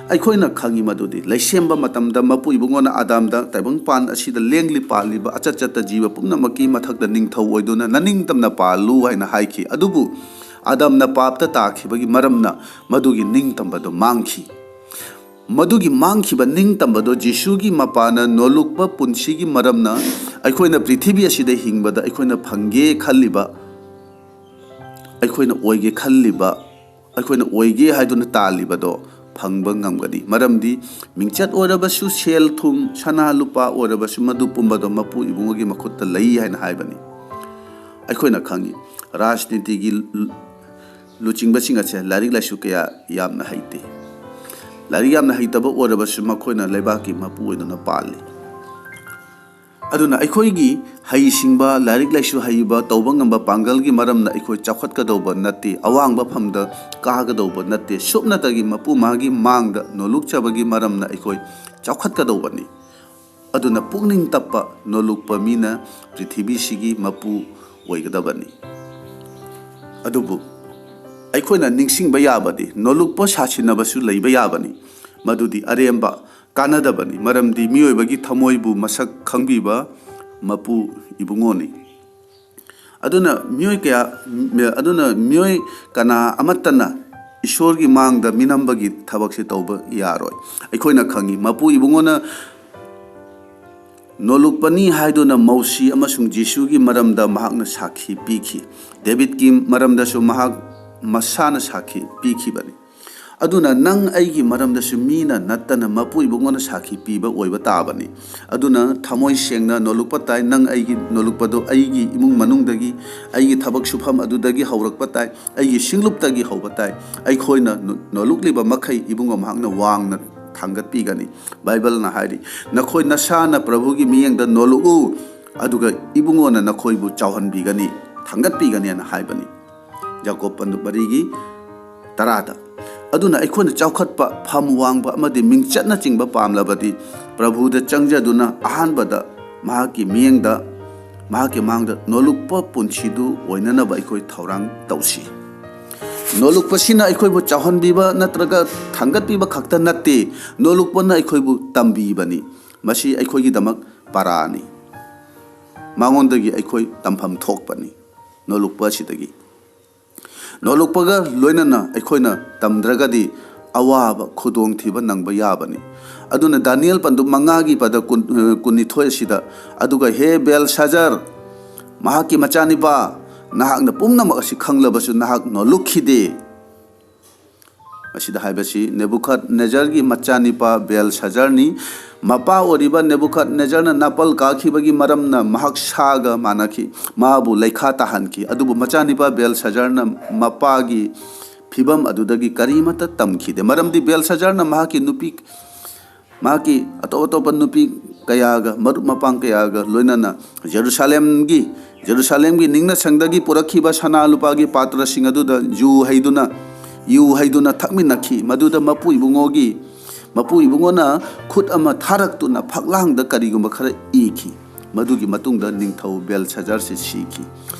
ꯑꯩꯈꯣꯏꯅ ꯈꯪꯉꯤ ꯃꯗꯨꯗꯤ ꯂꯩꯁꯦꯝꯕ ꯃꯇꯝꯗ ꯃꯄꯨ ꯏꯕꯨꯡꯉꯣꯅ ꯑꯗꯥꯝꯗ, "ꯇꯥꯏꯕꯪꯄꯥꯟ ꯑꯁꯤꯗ ꯂꯦꯡꯂꯤ ꯄꯥꯜꯂꯤꯕ ꯑꯆꯠ ꯆꯠꯇ ꯖꯤꯕ ꯄꯨꯝꯅꯃꯛꯀꯤ ꯃꯊꯛꯇ ꯅꯤꯡꯊꯧ ꯑꯣꯏꯗꯨꯅ ꯅꯅꯤꯡꯇꯝꯅ ꯄꯥꯜꯂꯨ" ꯍꯥꯏꯅ ꯍꯥꯏꯈꯤ꯫ ꯑꯗꯨꯕꯨ ꯑꯗꯥꯝꯅ ꯄꯥꯞꯇ ꯇꯥꯈꯤꯕꯒꯤ ꯃꯔꯝꯅ ꯃꯗꯨꯒꯤ ꯅꯤꯡꯇꯝꯕꯗꯨ ꯃꯥꯡꯈꯤ꯫ ꯃꯗꯨꯒꯤ ꯃꯥꯡꯈꯤꯕ ꯅꯤꯡꯇꯝꯕꯗꯣ ꯖꯤꯁꯨꯒꯤ ꯃꯄꯥꯅ ꯅꯣꯂꯨꯛꯄ ꯄꯨꯟꯁꯤꯒꯤ ꯃꯔꯝꯅ ꯑꯩꯈꯣꯏꯅ ꯄ꯭ꯔꯤꯊꯤꯕꯤ ꯑꯁꯤꯗ ꯍꯤꯡꯕꯗ ꯑꯩꯈꯣꯏꯅ ꯐꯪꯒꯦ ꯈꯜꯂꯤꯕ, ꯑꯩꯈꯣꯏꯅ ꯑꯣꯏꯒꯦ ꯈꯜꯂꯤꯕ, ꯑꯩꯈꯣꯏꯅ ꯑꯣꯏꯒꯦ ꯍꯥꯏꯗꯨꯅ ꯇꯥꯜꯂꯤꯕꯗꯣ ꯐꯪꯕ ꯉꯝꯒꯅꯤ꯫ ꯃꯔꯝꯗꯤ ꯃꯤꯡꯆꯠ ꯑꯣꯏꯔꯕꯁꯨ, ꯁꯦꯜ ꯊꯨꯝ, ꯁꯅꯥ ꯂꯨꯄꯥ ꯑꯣꯏꯔꯕꯁꯨ, ꯃꯗꯨ ꯄꯨꯝꯕꯗꯣ ꯃꯄꯨ ꯏꯕꯨꯡꯉꯣꯒꯤ ꯃꯈꯨꯠꯇ ꯂꯩ ꯍꯥꯏꯅ ꯍꯥꯏꯕꯅꯤ꯫ ꯑꯩꯈꯣꯏꯅ ꯈꯪꯉꯤ, ꯔꯥꯖꯅꯤꯇꯤꯒꯤ ꯂꯨ-, ꯂꯨꯆꯤꯡꯕꯁꯤꯡ ꯑꯁꯦ ꯂꯥꯏꯔꯤꯛ ꯂꯥꯏꯁꯨ ꯀꯌꯥ ꯌꯥꯝꯅ ꯍꯩꯇꯦ꯫ ꯂꯥꯏꯔꯤꯛ ꯌꯥꯝꯅ ꯍꯩꯇꯕ ꯑꯣꯏꯔꯕꯁꯨ ꯃꯈꯣꯏꯅ ꯂꯩꯕꯥꯛꯀꯤ ꯃꯄꯨ ꯑꯣꯏꯗꯨꯅ ꯄꯥꯜꯂꯤ꯫ ꯑꯗꯨꯅ ꯑꯩꯈꯣꯏꯒꯤ ꯍꯩꯁꯤꯡꯕ, ꯂꯥꯏꯔꯤꯛ ꯂꯥꯏꯁꯨ ꯍꯩꯕ, ꯇꯧꯕ ꯉꯝꯕ ꯄꯥꯡꯒꯜꯒꯤ ꯃꯔꯝꯅ ꯑꯩꯈꯣꯏ ꯆꯥꯎꯈꯠꯀꯗꯧꯕ ꯅꯠꯇꯦ, ꯑꯋꯥꯡꯕ ꯐꯝꯗ ꯀꯥꯒꯗꯧꯕ ꯅꯠꯇꯦ꯫ ꯁꯨꯞꯅꯇꯒꯤ ꯃꯄꯨ ꯃꯥꯒꯤ ꯃꯥꯡꯗ ꯅꯣꯂꯨꯛꯆꯕꯒꯤ ꯃꯔꯝꯅ ꯑꯩꯈꯣꯏ ꯆꯥꯎꯈꯠꯀꯗꯧꯕꯅꯤ꯫ ꯑꯗꯨꯅ ꯄꯨꯛꯅꯤꯡ ꯇꯞꯄ ꯅꯣꯂꯨꯛꯄ ꯃꯤꯅ ꯄ꯭ꯔꯤꯊꯤꯕꯤꯁꯤꯒꯤ ꯃꯄꯨ ꯑꯣꯏꯒꯗꯕꯅꯤ꯫ ꯑꯗꯨꯕꯨ ꯑꯩꯈꯣꯏꯅ ꯅꯤꯡꯁꯤꯡꯕ ꯌꯥꯕꯗꯤ, ꯅꯣꯂꯨꯛꯄ ꯁꯥꯁꯤꯟꯅꯕꯁꯨ ꯂꯩꯕ ꯌꯥꯕꯅꯤ, ꯃꯗꯨꯗꯤ ꯑꯔꯦꯝꯕ ꯀꯥꯟꯅꯗꯕꯅꯤ, ꯃꯔꯝꯗꯤ ꯃꯤꯑꯣꯏꯕꯒꯤ ꯊꯃꯣꯏꯕꯨ ꯃꯁꯛ ꯈꯪꯕꯤꯕ ꯃꯄꯨ ꯏꯕꯨꯡꯉꯣꯅꯤ꯫ ꯑꯗꯨꯅ ꯃꯤꯑꯣꯏ ꯀꯌꯥ, ꯑꯗꯨꯅ ꯃꯤꯑꯣꯏ ꯀꯅꯥ ꯑꯃꯠꯇꯅ ꯏꯁꯣꯔꯒꯤ ꯃꯥꯡꯗ ꯃꯤꯅꯝꯕꯒꯤ ꯊꯕꯛꯁꯦ ꯇꯧꯕ ꯌꯥꯔꯣꯏ꯫ ꯑꯩꯈꯣꯏꯅ ꯈꯪꯉꯤ, ꯃꯄꯨ ꯏꯕꯨꯡꯉꯣꯅ ꯅꯣꯂꯨꯛꯄꯅꯤ ꯍꯥꯏꯗꯨꯅ ꯃꯧꯁꯤ ꯑꯃꯁꯨꯡ ꯖꯤꯁꯨꯒꯤ ꯃꯔꯝꯗ ꯃꯍꯥꯛꯅ ꯁꯥꯈꯤ ꯄꯤꯈꯤ꯫ ꯗꯦꯕꯤꯠꯀꯤ ꯃꯔꯝꯗꯁꯨ ꯃꯍꯥꯛ ꯃꯁꯥꯅ ꯁꯥꯈꯤ ꯄꯤꯈꯤꯕꯅꯤ꯫ ꯑꯗꯨꯅ ꯅꯪ ꯑꯩꯒꯤ ꯃꯔꯝꯗꯁꯨ ꯃꯤꯅ ꯅꯠꯇꯅ ꯃꯄꯨ ꯏꯕꯨꯡꯉꯣꯅ ꯁꯥꯈꯤ ꯄꯤꯕ ꯑꯣꯏꯕ ꯇꯥꯕꯅꯤ꯫ ꯑꯗꯨꯅ ꯊꯃꯣꯏ ꯁꯦꯡꯅ ꯅꯣꯂꯨꯛꯄ ꯇꯥꯏ꯫ ꯅꯪ ꯑꯩꯒꯤ ꯅꯣꯂꯨꯛꯄꯗꯨ ꯑꯩꯒꯤ ꯏꯃꯨꯡ ꯃꯅꯨꯡꯗꯒꯤ, ꯑꯩꯒꯤ ꯊꯕꯛ ꯁꯨꯐꯝ ꯑꯗꯨꯗꯒꯤ ꯍꯧꯔꯛꯄ ꯇꯥꯏ, ꯑꯩꯒꯤ ꯁꯤꯡꯂꯨꯞꯇꯒꯤ ꯍꯧꯕ ꯇꯥꯏ꯫ ꯑꯩꯈꯣꯏꯅ ꯅꯣ-, ꯅꯣꯂꯨꯛꯂꯤꯕ ꯃꯈꯩ ꯏꯕꯨꯡꯉꯣ ꯃꯍꯥꯛꯅ ꯋꯥꯡꯅ ꯊꯥꯡꯒꯠꯄꯤꯒꯅꯤ꯫ ꯕꯥꯏꯕꯜꯅ ꯍꯥꯏꯔꯤ, "ꯅꯈꯣꯏ ꯅꯁꯥꯅ ꯄ꯭ꯔꯚꯨꯒꯤ ꯃꯤꯠꯌꯦꯡꯗ ꯅꯣꯂꯨꯛꯎ, ꯑꯗꯨꯒ ꯏꯕꯨꯡꯉꯣꯅ ꯅꯈꯣꯏꯕꯨ ꯆꯥꯎꯍꯟꯕꯤꯒꯅꯤ, ꯊꯥꯡꯒꯠꯄꯤꯒꯅꯤ" ꯍꯥꯏꯅ ꯍꯥꯏꯕꯅꯤ꯫ ꯌꯥꯀꯣꯕ ꯄꯟꯗꯨꯞ ꯃꯔꯤꯒꯤ ꯇꯔꯥꯗ꯫ ꯑꯗꯨꯅ ꯑꯩꯈꯣꯏꯅ ꯆꯥꯎꯈꯠꯄ, ꯐꯝ ꯋꯥꯡꯕ ꯑꯃꯗꯤ ꯃꯤꯡꯆꯠꯅꯆꯤꯡꯕ ꯄꯥꯝꯂꯕꯗꯤ, ꯄ꯭ꯔꯚꯨꯗ ꯆꯪꯖꯗꯨꯅ ꯑꯍꯥꯟꯕꯗ ꯃꯍꯥꯛꯀꯤ ꯃꯤꯠꯌꯦꯡꯗ, ꯃꯍꯥꯛꯀꯤ ꯃꯥꯡꯗ ꯅꯣꯂꯨꯛꯄ ꯄꯨꯟꯁꯤꯗꯨ ꯑꯣꯏꯅꯅꯕ ꯑꯩꯈꯣꯏ ꯊꯧꯔꯥꯡ ꯇꯧꯁꯤ꯫ ꯅꯣꯂꯨꯛꯄꯁꯤꯅ ꯑꯩꯈꯣꯏꯕꯨ ꯆꯥꯎꯍꯟꯕꯤꯕ ꯅꯠꯇ꯭ꯔꯒ ꯊꯥꯡꯒꯠꯄꯤꯕ ꯈꯛꯇ ꯅꯠꯇꯦ, ꯅꯣꯂꯨꯛꯄꯅ ꯑꯩꯈꯣꯏꯕꯨ ꯇꯝꯕꯤꯕꯅꯤ꯫ ꯃꯁꯤ ꯑꯩꯈꯣꯏꯒꯤꯗꯃꯛ ꯄꯔꯥꯅꯤ꯫ ꯃꯉꯣꯟꯗꯒꯤ ꯑꯩꯈꯣꯏ ꯇꯝꯐꯝ ꯊꯣꯛꯄꯅꯤ, ꯅꯣꯂꯨꯛꯄ ꯑꯁꯤꯗꯒꯤ꯫ ꯅꯣꯂꯨꯛꯄꯒ ꯂꯣꯏꯅꯅ ꯑꯩꯈꯣꯏꯅ ꯇꯝꯗ꯭ꯔꯒꯗꯤ ꯑꯋꯥꯕ, ꯈꯨꯗꯣꯡꯊꯤꯕ ꯅꯪꯕ ꯌꯥꯕꯅꯤ꯫ ꯑꯗꯨꯅ ꯗꯥꯅꯤꯌꯦꯜ ꯄꯟꯗꯨꯞ ꯃꯉꯥꯒꯤ ꯄꯗ ꯀꯨꯟ, ꯑ, ꯀꯨꯟꯅꯤꯊꯣꯏ ꯑꯁꯤꯗ, "ꯑꯗꯨꯒ ꯍꯦ ꯕꯦꯜꯁꯥꯖꯔ, ꯃꯍꯥꯛꯀꯤ ꯃꯆꯥꯅꯤꯄꯥ, ꯅꯍꯥꯛꯅ ꯄꯨꯝꯅꯃꯛ ꯑꯁꯤ ꯈꯪꯂꯕꯁꯨ ꯅꯍꯥꯛ ꯅꯣꯂꯨꯛꯈꯤꯗꯦ"꯫ ꯃꯁꯤꯗ ꯍꯥꯏꯕꯁꯤ ꯅꯦꯕꯨꯈꯗꯅꯦꯖꯔꯒꯤ ꯃꯆꯥꯅꯤꯄꯥ ꯕꯦꯜꯁꯥꯖꯔꯅꯤ꯫ ꯃꯄꯥ ꯑꯣꯏꯔꯤꯕ ꯅꯦꯕꯨꯈꯗꯅꯦꯖꯔꯅ ꯅꯥꯄꯜ ꯀꯥꯈꯤꯕꯒꯤ ꯃꯔꯝꯅ ꯃꯍꯥꯛ ꯁꯥꯒ ꯃꯥꯟꯅꯈꯤ, ꯃꯥꯕꯨ ꯂꯩꯈꯥ ꯇꯥꯍꯟꯈꯤ꯫ ꯑꯗꯨꯕꯨ ꯃꯆꯥꯅꯤꯄꯥ ꯕꯦꯜꯁꯥꯖꯔꯅ ꯃꯄꯥꯒꯤ ꯐꯤꯕꯝ ꯑꯗꯨꯗꯒꯤ ꯀꯔꯤꯃꯠꯇ ꯇꯝꯈꯤꯗꯦ, ꯃꯔꯝꯗꯤ ꯕꯦꯜꯁꯥꯖꯔꯅ ꯃꯍꯥꯛꯀꯤ ꯅꯨꯄꯤ, ꯃꯍꯥꯛꯀꯤ ꯑꯇꯣꯞ ꯑꯇꯣꯞꯄ ꯅꯨꯄꯤ ꯀꯌꯥꯒ, ꯃꯔꯨꯞ ꯃꯄꯥꯡ ꯀꯌꯥꯒ ꯂꯣꯏꯅꯅ ꯖꯦꯔꯨꯁꯥꯂꯦꯝꯒꯤ, ꯖꯦꯔꯨꯁꯥꯂꯦꯝꯒꯤ ꯅꯤꯡꯅꯁꯪꯗꯒꯤ ꯄꯨꯔꯛꯈꯤꯕ ꯁꯅꯥ ꯂꯨꯄꯥꯒꯤ ꯄꯥꯇ꯭ꯔꯁꯤꯡ ꯑꯗꯨꯗ ꯌꯨ ꯍꯩꯗꯨꯅ, ꯌꯨ ꯍꯩꯗꯨꯅ ꯊꯛꯃꯤꯟꯅꯈꯤ꯫ ꯃꯗꯨꯗ ꯃꯄꯨ ꯏꯕꯨꯡꯉꯣꯒꯤ ꯃꯄꯨ ꯏꯕꯨꯡꯉꯣꯅ ꯈꯨꯠ ꯑꯃ ꯊꯥꯔꯛꯇꯨꯅ ꯐꯛꯂꯥꯡꯗ ꯀꯔꯤꯒꯨꯝꯕ ꯈꯔ ꯏꯈꯤ꯫ ꯃꯗꯨꯒꯤ ꯃꯇꯨꯡꯗ ꯅꯤꯡꯊꯧ ꯕꯦꯜꯁꯥꯖꯥꯔꯁꯤ ꯁꯤꯈꯤ꯫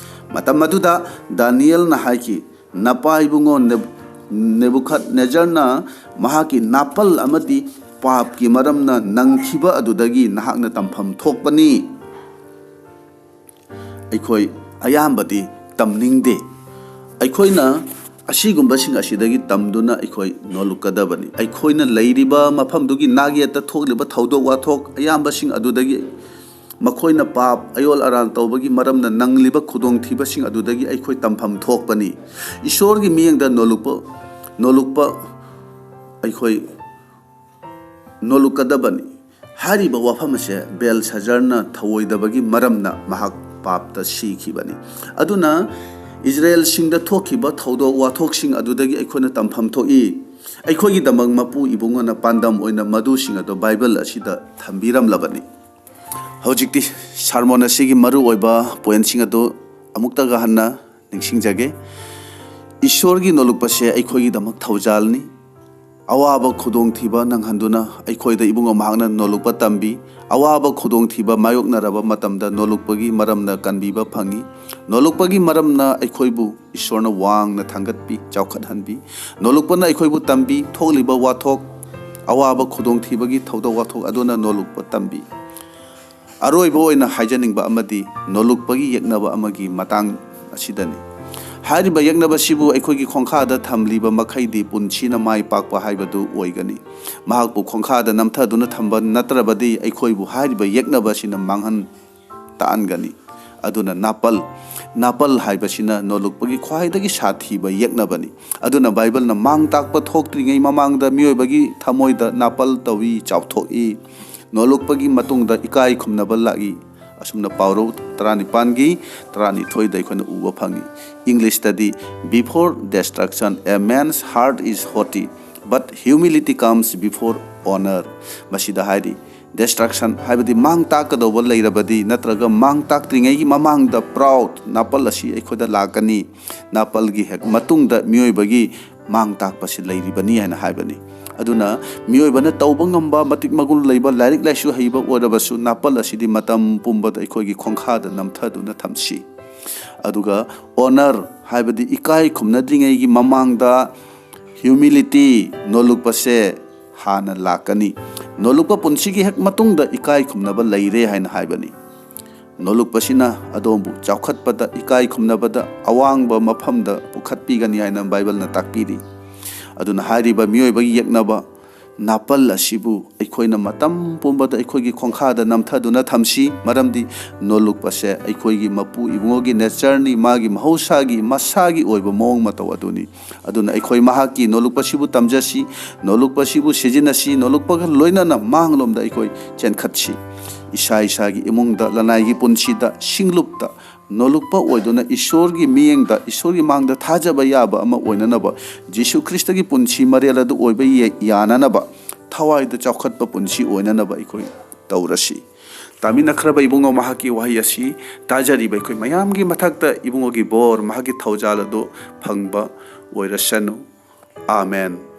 ꯃꯇꯝ ꯑꯗꯨꯗ ꯗꯥꯅꯤꯌꯦꯜꯅ ꯍꯥꯏꯈꯤ, "ꯅꯄꯥ ꯏꯕꯨꯡꯉꯣ ꯅꯦꯕ-, ꯅꯦꯕꯨꯈꯗꯅꯦꯖꯔꯅ ꯃꯍꯥꯛꯀꯤ ꯅꯥꯄꯜ ꯑꯃꯗꯤ ꯄꯥꯞꯀꯤ ꯃꯔꯝꯅ ꯅꯪꯈꯤꯕ ꯑꯗꯨꯗꯒꯤ ꯅꯍꯥꯛꯅ ꯇꯝꯐꯝ ꯊꯣꯛꯄꯅꯤ"꯫ ꯑꯩꯈꯣꯏ ꯑꯌꯥꯝꯕꯗꯤ ꯇꯝꯅꯤꯡꯗꯦ꯫ ꯑꯩꯈꯣꯏꯅ ꯑꯁꯤꯒꯨꯝꯕꯁꯤꯡ ꯑꯁꯤꯗꯒꯤ ꯇꯝꯗꯨꯅ ꯑꯩꯈꯣꯏ ꯅꯣꯜꯂꯨꯛꯀꯗꯕꯅꯤ꯫ ꯑꯩꯈꯣꯏꯅ ꯂꯩꯔꯤꯕ ꯃꯐꯝꯗꯨꯒꯤ ꯅꯥꯛꯌꯦꯠꯇ ꯊꯣꯛꯂꯤꯕ ꯊꯧꯗꯣꯛ ꯋꯥꯊꯣꯛ ꯑꯌꯥꯝꯕꯁꯤꯡ ꯑꯗꯨꯗꯒꯤ, ꯃꯈꯣꯏꯅ ꯄꯥꯞ ꯑꯌꯣꯜ ꯑꯔꯥꯟ ꯇꯧꯕꯒꯤ ꯃꯔꯝꯅ ꯅꯪꯂꯤꯕ ꯈꯨꯗꯣꯡꯊꯤꯕꯁꯤꯡ ꯑꯗꯨꯗꯒꯤ ꯑꯩꯈꯣꯏ ꯇꯝꯐꯝ ꯊꯣꯛꯄꯅꯤ꯫ ꯏꯁꯣꯔꯒꯤ ꯃꯤꯠꯌꯦꯡꯗ ꯅꯣꯜꯂꯨꯛꯄ, ꯅꯣꯜꯂꯨꯛꯄ ꯑꯩꯈꯣꯏ ꯅꯣꯜꯂꯨꯛꯀꯗꯕꯅꯤ꯫ ꯍꯥꯏꯔꯤꯕ ꯋꯥꯐꯝ ꯑꯁꯦ ꯕꯦꯜꯁꯥꯖꯔꯅ ꯊꯧꯑꯣꯏꯗꯕꯒꯤ ꯃꯔꯝꯅ ꯃꯍꯥꯛ ꯄꯥꯞꯇ ꯁꯤꯈꯤꯕꯅꯤ꯫ ꯑꯗꯨꯅ ꯏꯖꯔꯦꯜꯁꯤꯡꯗ ꯊꯣꯛꯈꯤꯕ ꯊꯧꯗꯣꯛ ꯋꯥꯊꯣꯛꯁꯤꯡ ꯑꯗꯨꯗꯒꯤ ꯑꯩꯈꯣꯏꯅ ꯇꯝꯐꯝ ꯊꯣꯛꯏ꯫ ꯑꯩꯈꯣꯏꯒꯤꯗꯃꯛ ꯃꯄꯨ ꯏꯕꯨꯡꯉꯣꯅ ꯄꯥꯟꯗꯝ ꯑꯣꯏꯅ ꯃꯗꯨꯁꯤꯡ ꯑꯗꯨ ꯕꯥꯏꯕꯜ ꯑꯁꯤꯗ ꯊꯝꯕꯤꯔꯝꯂꯕꯅꯤ꯫ ꯍꯧꯖꯤꯛꯇꯤ ꯁꯥꯔꯃꯣꯟ ꯑꯁꯤꯒꯤ ꯃꯔꯨꯑꯣꯏꯕ ꯄꯣꯏꯟꯠꯁꯤꯡ ꯑꯗꯨ ꯑꯃꯨꯛꯇꯒ ꯍꯟꯅ ꯅꯤꯡꯁꯤꯡꯖꯒꯦ꯫ ꯏꯁꯣꯔꯒꯤ ꯅꯣꯜꯂꯨꯛꯄꯁꯦ ꯑꯩꯈꯣꯏꯒꯤꯗꯃꯛ ꯊꯧꯖꯥꯜꯅꯤ꯫ ꯑꯋꯥꯕ ꯈꯨꯗꯣꯡꯊꯤꯕ ꯅꯪꯍꯟꯗꯨꯅ ꯑꯩꯈꯣꯏꯗ ꯏꯕꯨꯡꯉꯣ ꯃꯍꯥꯛꯅ ꯅꯣꯜꯂꯨꯛꯄ ꯇꯝꯕꯤ꯫ ꯑꯋꯥꯕ ꯈꯨꯗꯣꯡꯊꯤꯕ ꯃꯥꯌꯣꯛꯅꯔꯕ ꯃꯇꯝꯗ ꯅꯣꯜꯂꯨꯛꯄꯒꯤ ꯃꯔꯝꯅ ꯀꯟꯕꯤꯕ ꯐꯪꯏ꯫ ꯅꯣꯜꯂꯨꯛꯄꯒꯤ ꯃꯔꯝꯅ ꯑꯩꯈꯣꯏꯕꯨ ꯏꯁꯣꯔꯅ ꯋꯥꯡꯅ ꯊꯥꯡꯒꯠꯄꯤ, ꯆꯥꯎꯈꯠꯍꯟꯕꯤ꯫ ꯅꯣꯜꯂꯨꯛꯄꯅ ꯑꯩꯈꯣꯏꯕꯨ ꯇꯝꯕꯤ, ꯊꯣꯛꯂꯤꯕ ꯋꯥꯊꯣꯛ, ꯑꯋꯥꯕ ꯈꯨꯗꯣꯡꯊꯤꯕꯒꯤ ꯊꯧꯗꯣꯛ ꯋꯥꯊꯣꯛ ꯑꯗꯨꯅ ꯅꯣꯜꯂꯨꯛꯄ ꯇꯝꯕꯤ꯫ ꯑꯔꯣꯏꯕ ꯑꯣꯏꯅ ꯍꯥꯏꯖꯅꯤꯡꯕ ꯑꯃꯗꯤ ꯅꯣꯜꯂꯨꯛꯄꯒꯤ ꯌꯦꯛꯅꯕ ꯑꯃꯒꯤ ꯃꯇꯥꯡ ꯑꯁꯤꯗꯅꯤ꯫ ꯍꯥꯏꯔꯤꯕ ꯌꯦꯛꯅꯕꯁꯤꯕꯨ ꯑꯩꯈꯣꯏꯒꯤ ꯈꯣꯡꯈꯥꯗ ꯊꯝꯂꯤꯕ ꯃꯈꯩꯗꯤ ꯄꯨꯟꯁꯤꯅ ꯃꯥꯏ ꯄꯥꯛꯄ ꯍꯥꯏꯕꯗꯨ ꯑꯣꯏꯒꯅꯤ꯫ ꯃꯍꯥꯛꯄꯨ ꯈꯣꯡꯈꯥꯗ ꯅꯝꯊꯗꯨꯅ ꯊꯝꯕ ꯅꯠꯇ꯭ꯔꯕꯗꯤ ꯑꯩꯈꯣꯏꯕꯨ ꯍꯥꯏꯔꯤꯕ ꯌꯦꯛꯅꯕ ꯑꯁꯤꯅ ꯃꯥꯡꯍꯟ ꯇꯥꯛꯍꯟꯒꯅꯤ꯫ ꯑꯗꯨꯅ ꯅꯥꯄꯜ, ꯅꯥꯄꯜ ꯍꯥꯏꯕꯁꯤꯅ ꯅꯣꯜꯂꯨꯛꯄꯒꯤ ꯈ꯭ꯋꯥꯏꯗꯒꯤ ꯁꯥꯊꯤꯕ ꯌꯦꯛꯅꯕꯅꯤ꯫ ꯑꯗꯨꯅ ꯕꯥꯏꯕꯜꯅ ꯃꯥꯡ ꯇꯥꯛꯄ ꯊꯣꯛꯇ꯭ꯔꯤꯉꯩ ꯃꯃꯥꯡꯗ ꯃꯤꯑꯣꯏꯕꯒꯤ ꯊꯃꯣꯏꯗ ꯅꯥꯄꯜ ꯇꯧꯏ, ꯆꯥꯎꯊꯣꯛꯏ꯫ ꯅꯣꯜꯂꯨꯛꯄꯒꯤ ꯃꯇꯨꯡꯗ ꯏꯀꯥꯏ ꯈꯨꯝꯅꯕ ꯂꯥꯛꯏ꯫ ꯑꯁꯨꯝꯅ ꯄꯥꯎꯔꯧ ꯇꯔꯥꯅꯤꯄꯥꯟꯒꯤ ꯇꯔꯥꯅꯤꯊꯣꯏꯗ ꯑꯩꯈꯣꯏꯅ ꯎꯕ ꯐꯪꯏ꯫ ꯏꯪꯂꯤꯁꯇꯗꯤ, "Before destruction, a man's heart is haughty, but humility comes before honor"꯫ ꯃꯁꯤꯗ ꯍꯥꯏꯔꯤ, ꯗꯤꯁꯇ꯭ꯔꯛꯁꯟ ꯍꯥꯏꯕꯗꯤ ꯃꯥꯡ ꯇꯥꯛꯀꯗꯧꯕ ꯂꯩꯔꯕꯗꯤ ꯅꯠꯇ꯭ꯔꯒ ꯃꯥꯡ ꯇꯥꯛꯇ꯭ꯔꯤꯉꯩꯒꯤ ꯃꯃꯥꯡꯗ ꯄ꯭ꯔꯥꯎꯗ, ꯅꯥꯄꯜ ꯑꯁꯤ ꯑꯩꯈꯣꯏꯗ ꯂꯥꯛꯀꯅꯤ꯫ ꯅꯥꯄꯜꯒꯤ ꯍꯦꯛ ꯃꯇꯨꯡꯗ ꯃꯤꯑꯣꯏꯕꯒꯤ ꯃꯥꯡ ꯇꯥꯛꯄꯁꯤ ꯂꯩꯔꯤꯕꯅꯤ ꯍꯥꯏꯅ ꯍꯥꯏꯕꯅꯤ꯫ ꯑꯗꯨꯅ ꯃꯤꯑꯣꯏꯕꯅ ꯇꯧꯕ ꯉꯝꯕ ꯃꯇꯤꯛ ꯃꯒꯨꯟ ꯂꯩꯕ, ꯂꯥꯏꯔꯤꯛ ꯂꯥꯏꯁꯨ ꯍꯩꯕ ꯑꯣꯏꯔꯕꯁꯨ, ꯅꯥꯄꯜ ꯑꯁꯤꯗꯤ ꯃꯇꯝ ꯄꯨꯝꯕꯗ ꯑꯩꯈꯣꯏꯒꯤ ꯈꯣꯡꯈꯥꯗ ꯅꯝꯊꯗꯨꯅ ꯊꯝꯁꯤ꯫ ꯑꯗꯨꯒ honor ꯍꯥꯏꯕꯗꯤ ꯏꯀꯥꯏ ꯈꯨꯝꯅꯗ꯭ꯔꯤꯉꯩꯒꯤ ꯃꯃꯥꯡꯗ humility, ꯅꯣꯜꯂꯨꯛꯄꯁꯦ ꯍꯥꯟꯅ ꯂꯥꯛꯀꯅꯤ꯫ ꯅꯣꯜꯂꯨꯛꯄ ꯄꯨꯟꯁꯤꯒꯤ ꯍꯦꯛ ꯃꯇꯨꯡꯗ ꯏꯀꯥꯏ ꯈꯨꯝꯅꯕ ꯂꯩꯔꯦ ꯍꯥꯏꯅ ꯍꯥꯏꯕꯅꯤ꯫ ꯅꯣꯜꯂꯨꯛꯄꯁꯤꯅ ꯑꯗꯣꯝꯕꯨ ꯆꯥꯎꯈꯠꯄꯗ, ꯏꯀꯥꯏ ꯈꯨꯝꯅꯕꯗ, ꯑꯋꯥꯡꯕ ꯃꯐꯝꯗ ꯄꯨꯈꯠꯄꯤꯒꯅꯤ ꯍꯥꯏꯅ ꯕꯥꯏꯕꯜꯅ ꯇꯥꯛꯄꯤꯔꯤ꯫ ꯑꯗꯨꯅ ꯍꯥꯏꯔꯤꯕ ꯃꯤꯑꯣꯏꯕꯒꯤ ꯌꯦꯛꯅꯕ ꯅꯥꯄꯜ ꯑꯁꯤꯕꯨ ꯑꯩꯈꯣꯏꯅ ꯃꯇꯝ ꯄꯨꯝꯕꯗ ꯑꯩꯈꯣꯏꯒꯤ ꯈꯣꯡꯈꯥꯗ ꯅꯝꯊꯗꯨꯅ ꯊꯝꯁꯤ, ꯃꯔꯝꯗꯤ ꯅꯣꯜꯂꯨꯛꯄꯁꯦ ꯑꯩꯈꯣꯏꯒꯤ ꯃꯄꯨ ꯏꯕꯨꯡꯉꯣꯒꯤ natureꯅꯤ, ꯃꯥꯒꯤ ꯃꯍꯧꯁꯥꯒꯤ, ꯃꯁꯥꯒꯤ ꯑꯣꯏꯕ ꯃꯑꯣꯡ ꯃꯇꯧ ꯑꯗꯨꯅꯤ꯫ ꯑꯗꯨꯅ ꯑꯩꯈꯣꯏ ꯃꯍꯥꯛꯀꯤ ꯅꯣꯜꯂꯨꯛꯄꯁꯤꯕꯨ ꯇꯝꯖꯁꯤ, ꯅꯣꯜꯂꯨꯛꯄꯁꯤꯕꯨ ꯁꯤꯖꯤꯟꯅꯁꯤ, ꯅꯣꯜꯂꯨꯛꯄꯒ ꯂꯣꯏꯅꯅ ꯃꯥꯡꯂꯣꯝꯗ ꯑꯩꯈꯣꯏ ꯆꯦꯟꯈꯠꯁꯤ꯫ ꯏꯁꯥ ꯏꯁꯥꯒꯤ ꯏꯃꯨꯡꯗ, ꯂꯅꯥꯏꯒꯤ ꯄꯨꯟꯁꯤꯗ, ꯁꯤꯡꯂꯨꯞꯇ ꯅꯣꯜꯂꯨꯛꯄ ꯑꯣꯏꯗꯨꯅ ꯏꯁꯣꯔꯒꯤ ꯃꯤꯠꯌꯦꯡꯗ, ꯏꯁꯣꯔꯒꯤ ꯃꯥꯡꯗ ꯊꯥꯖꯕ ꯌꯥꯕ ꯑꯃ ꯑꯣꯏꯅꯅꯕ, ꯖꯤꯁꯨ ꯈ꯭ꯔꯤꯁꯇꯒꯤ ꯄꯨꯟꯁꯤ ꯃꯔꯦꯜ ꯑꯗꯨ ꯑꯣꯏꯕ ꯌꯦ-, ꯌꯥꯅꯅꯕ, ꯊꯋꯥꯏꯗ ꯆꯥꯎꯈꯠꯄ ꯄꯨꯟꯁꯤ ꯑꯣꯏꯅꯅꯕ ꯑꯩꯈꯣꯏ ꯇꯧꯔꯁꯤ꯫ ꯇꯥꯃꯤꯟꯅꯈ꯭ꯔꯕ ꯏꯕꯨꯡꯉꯣ, ꯃꯍꯥꯛꯀꯤ ꯋꯥꯍꯩ ꯑꯁꯤ ꯇꯥꯖꯔꯤꯕ ꯑꯩꯈꯣꯏ ꯃꯌꯥꯝꯒꯤ ꯃꯊꯛꯇ ꯏꯕꯨꯡꯉꯣꯒꯤ ꯕꯣꯔ, ꯃꯍꯥꯛꯀꯤ ꯊꯧꯖꯥꯜ ꯑꯗꯨ ꯐꯪꯕ ꯑꯣꯏꯔꯁꯅꯨ꯫ ꯑꯥꯃꯦꯟ꯫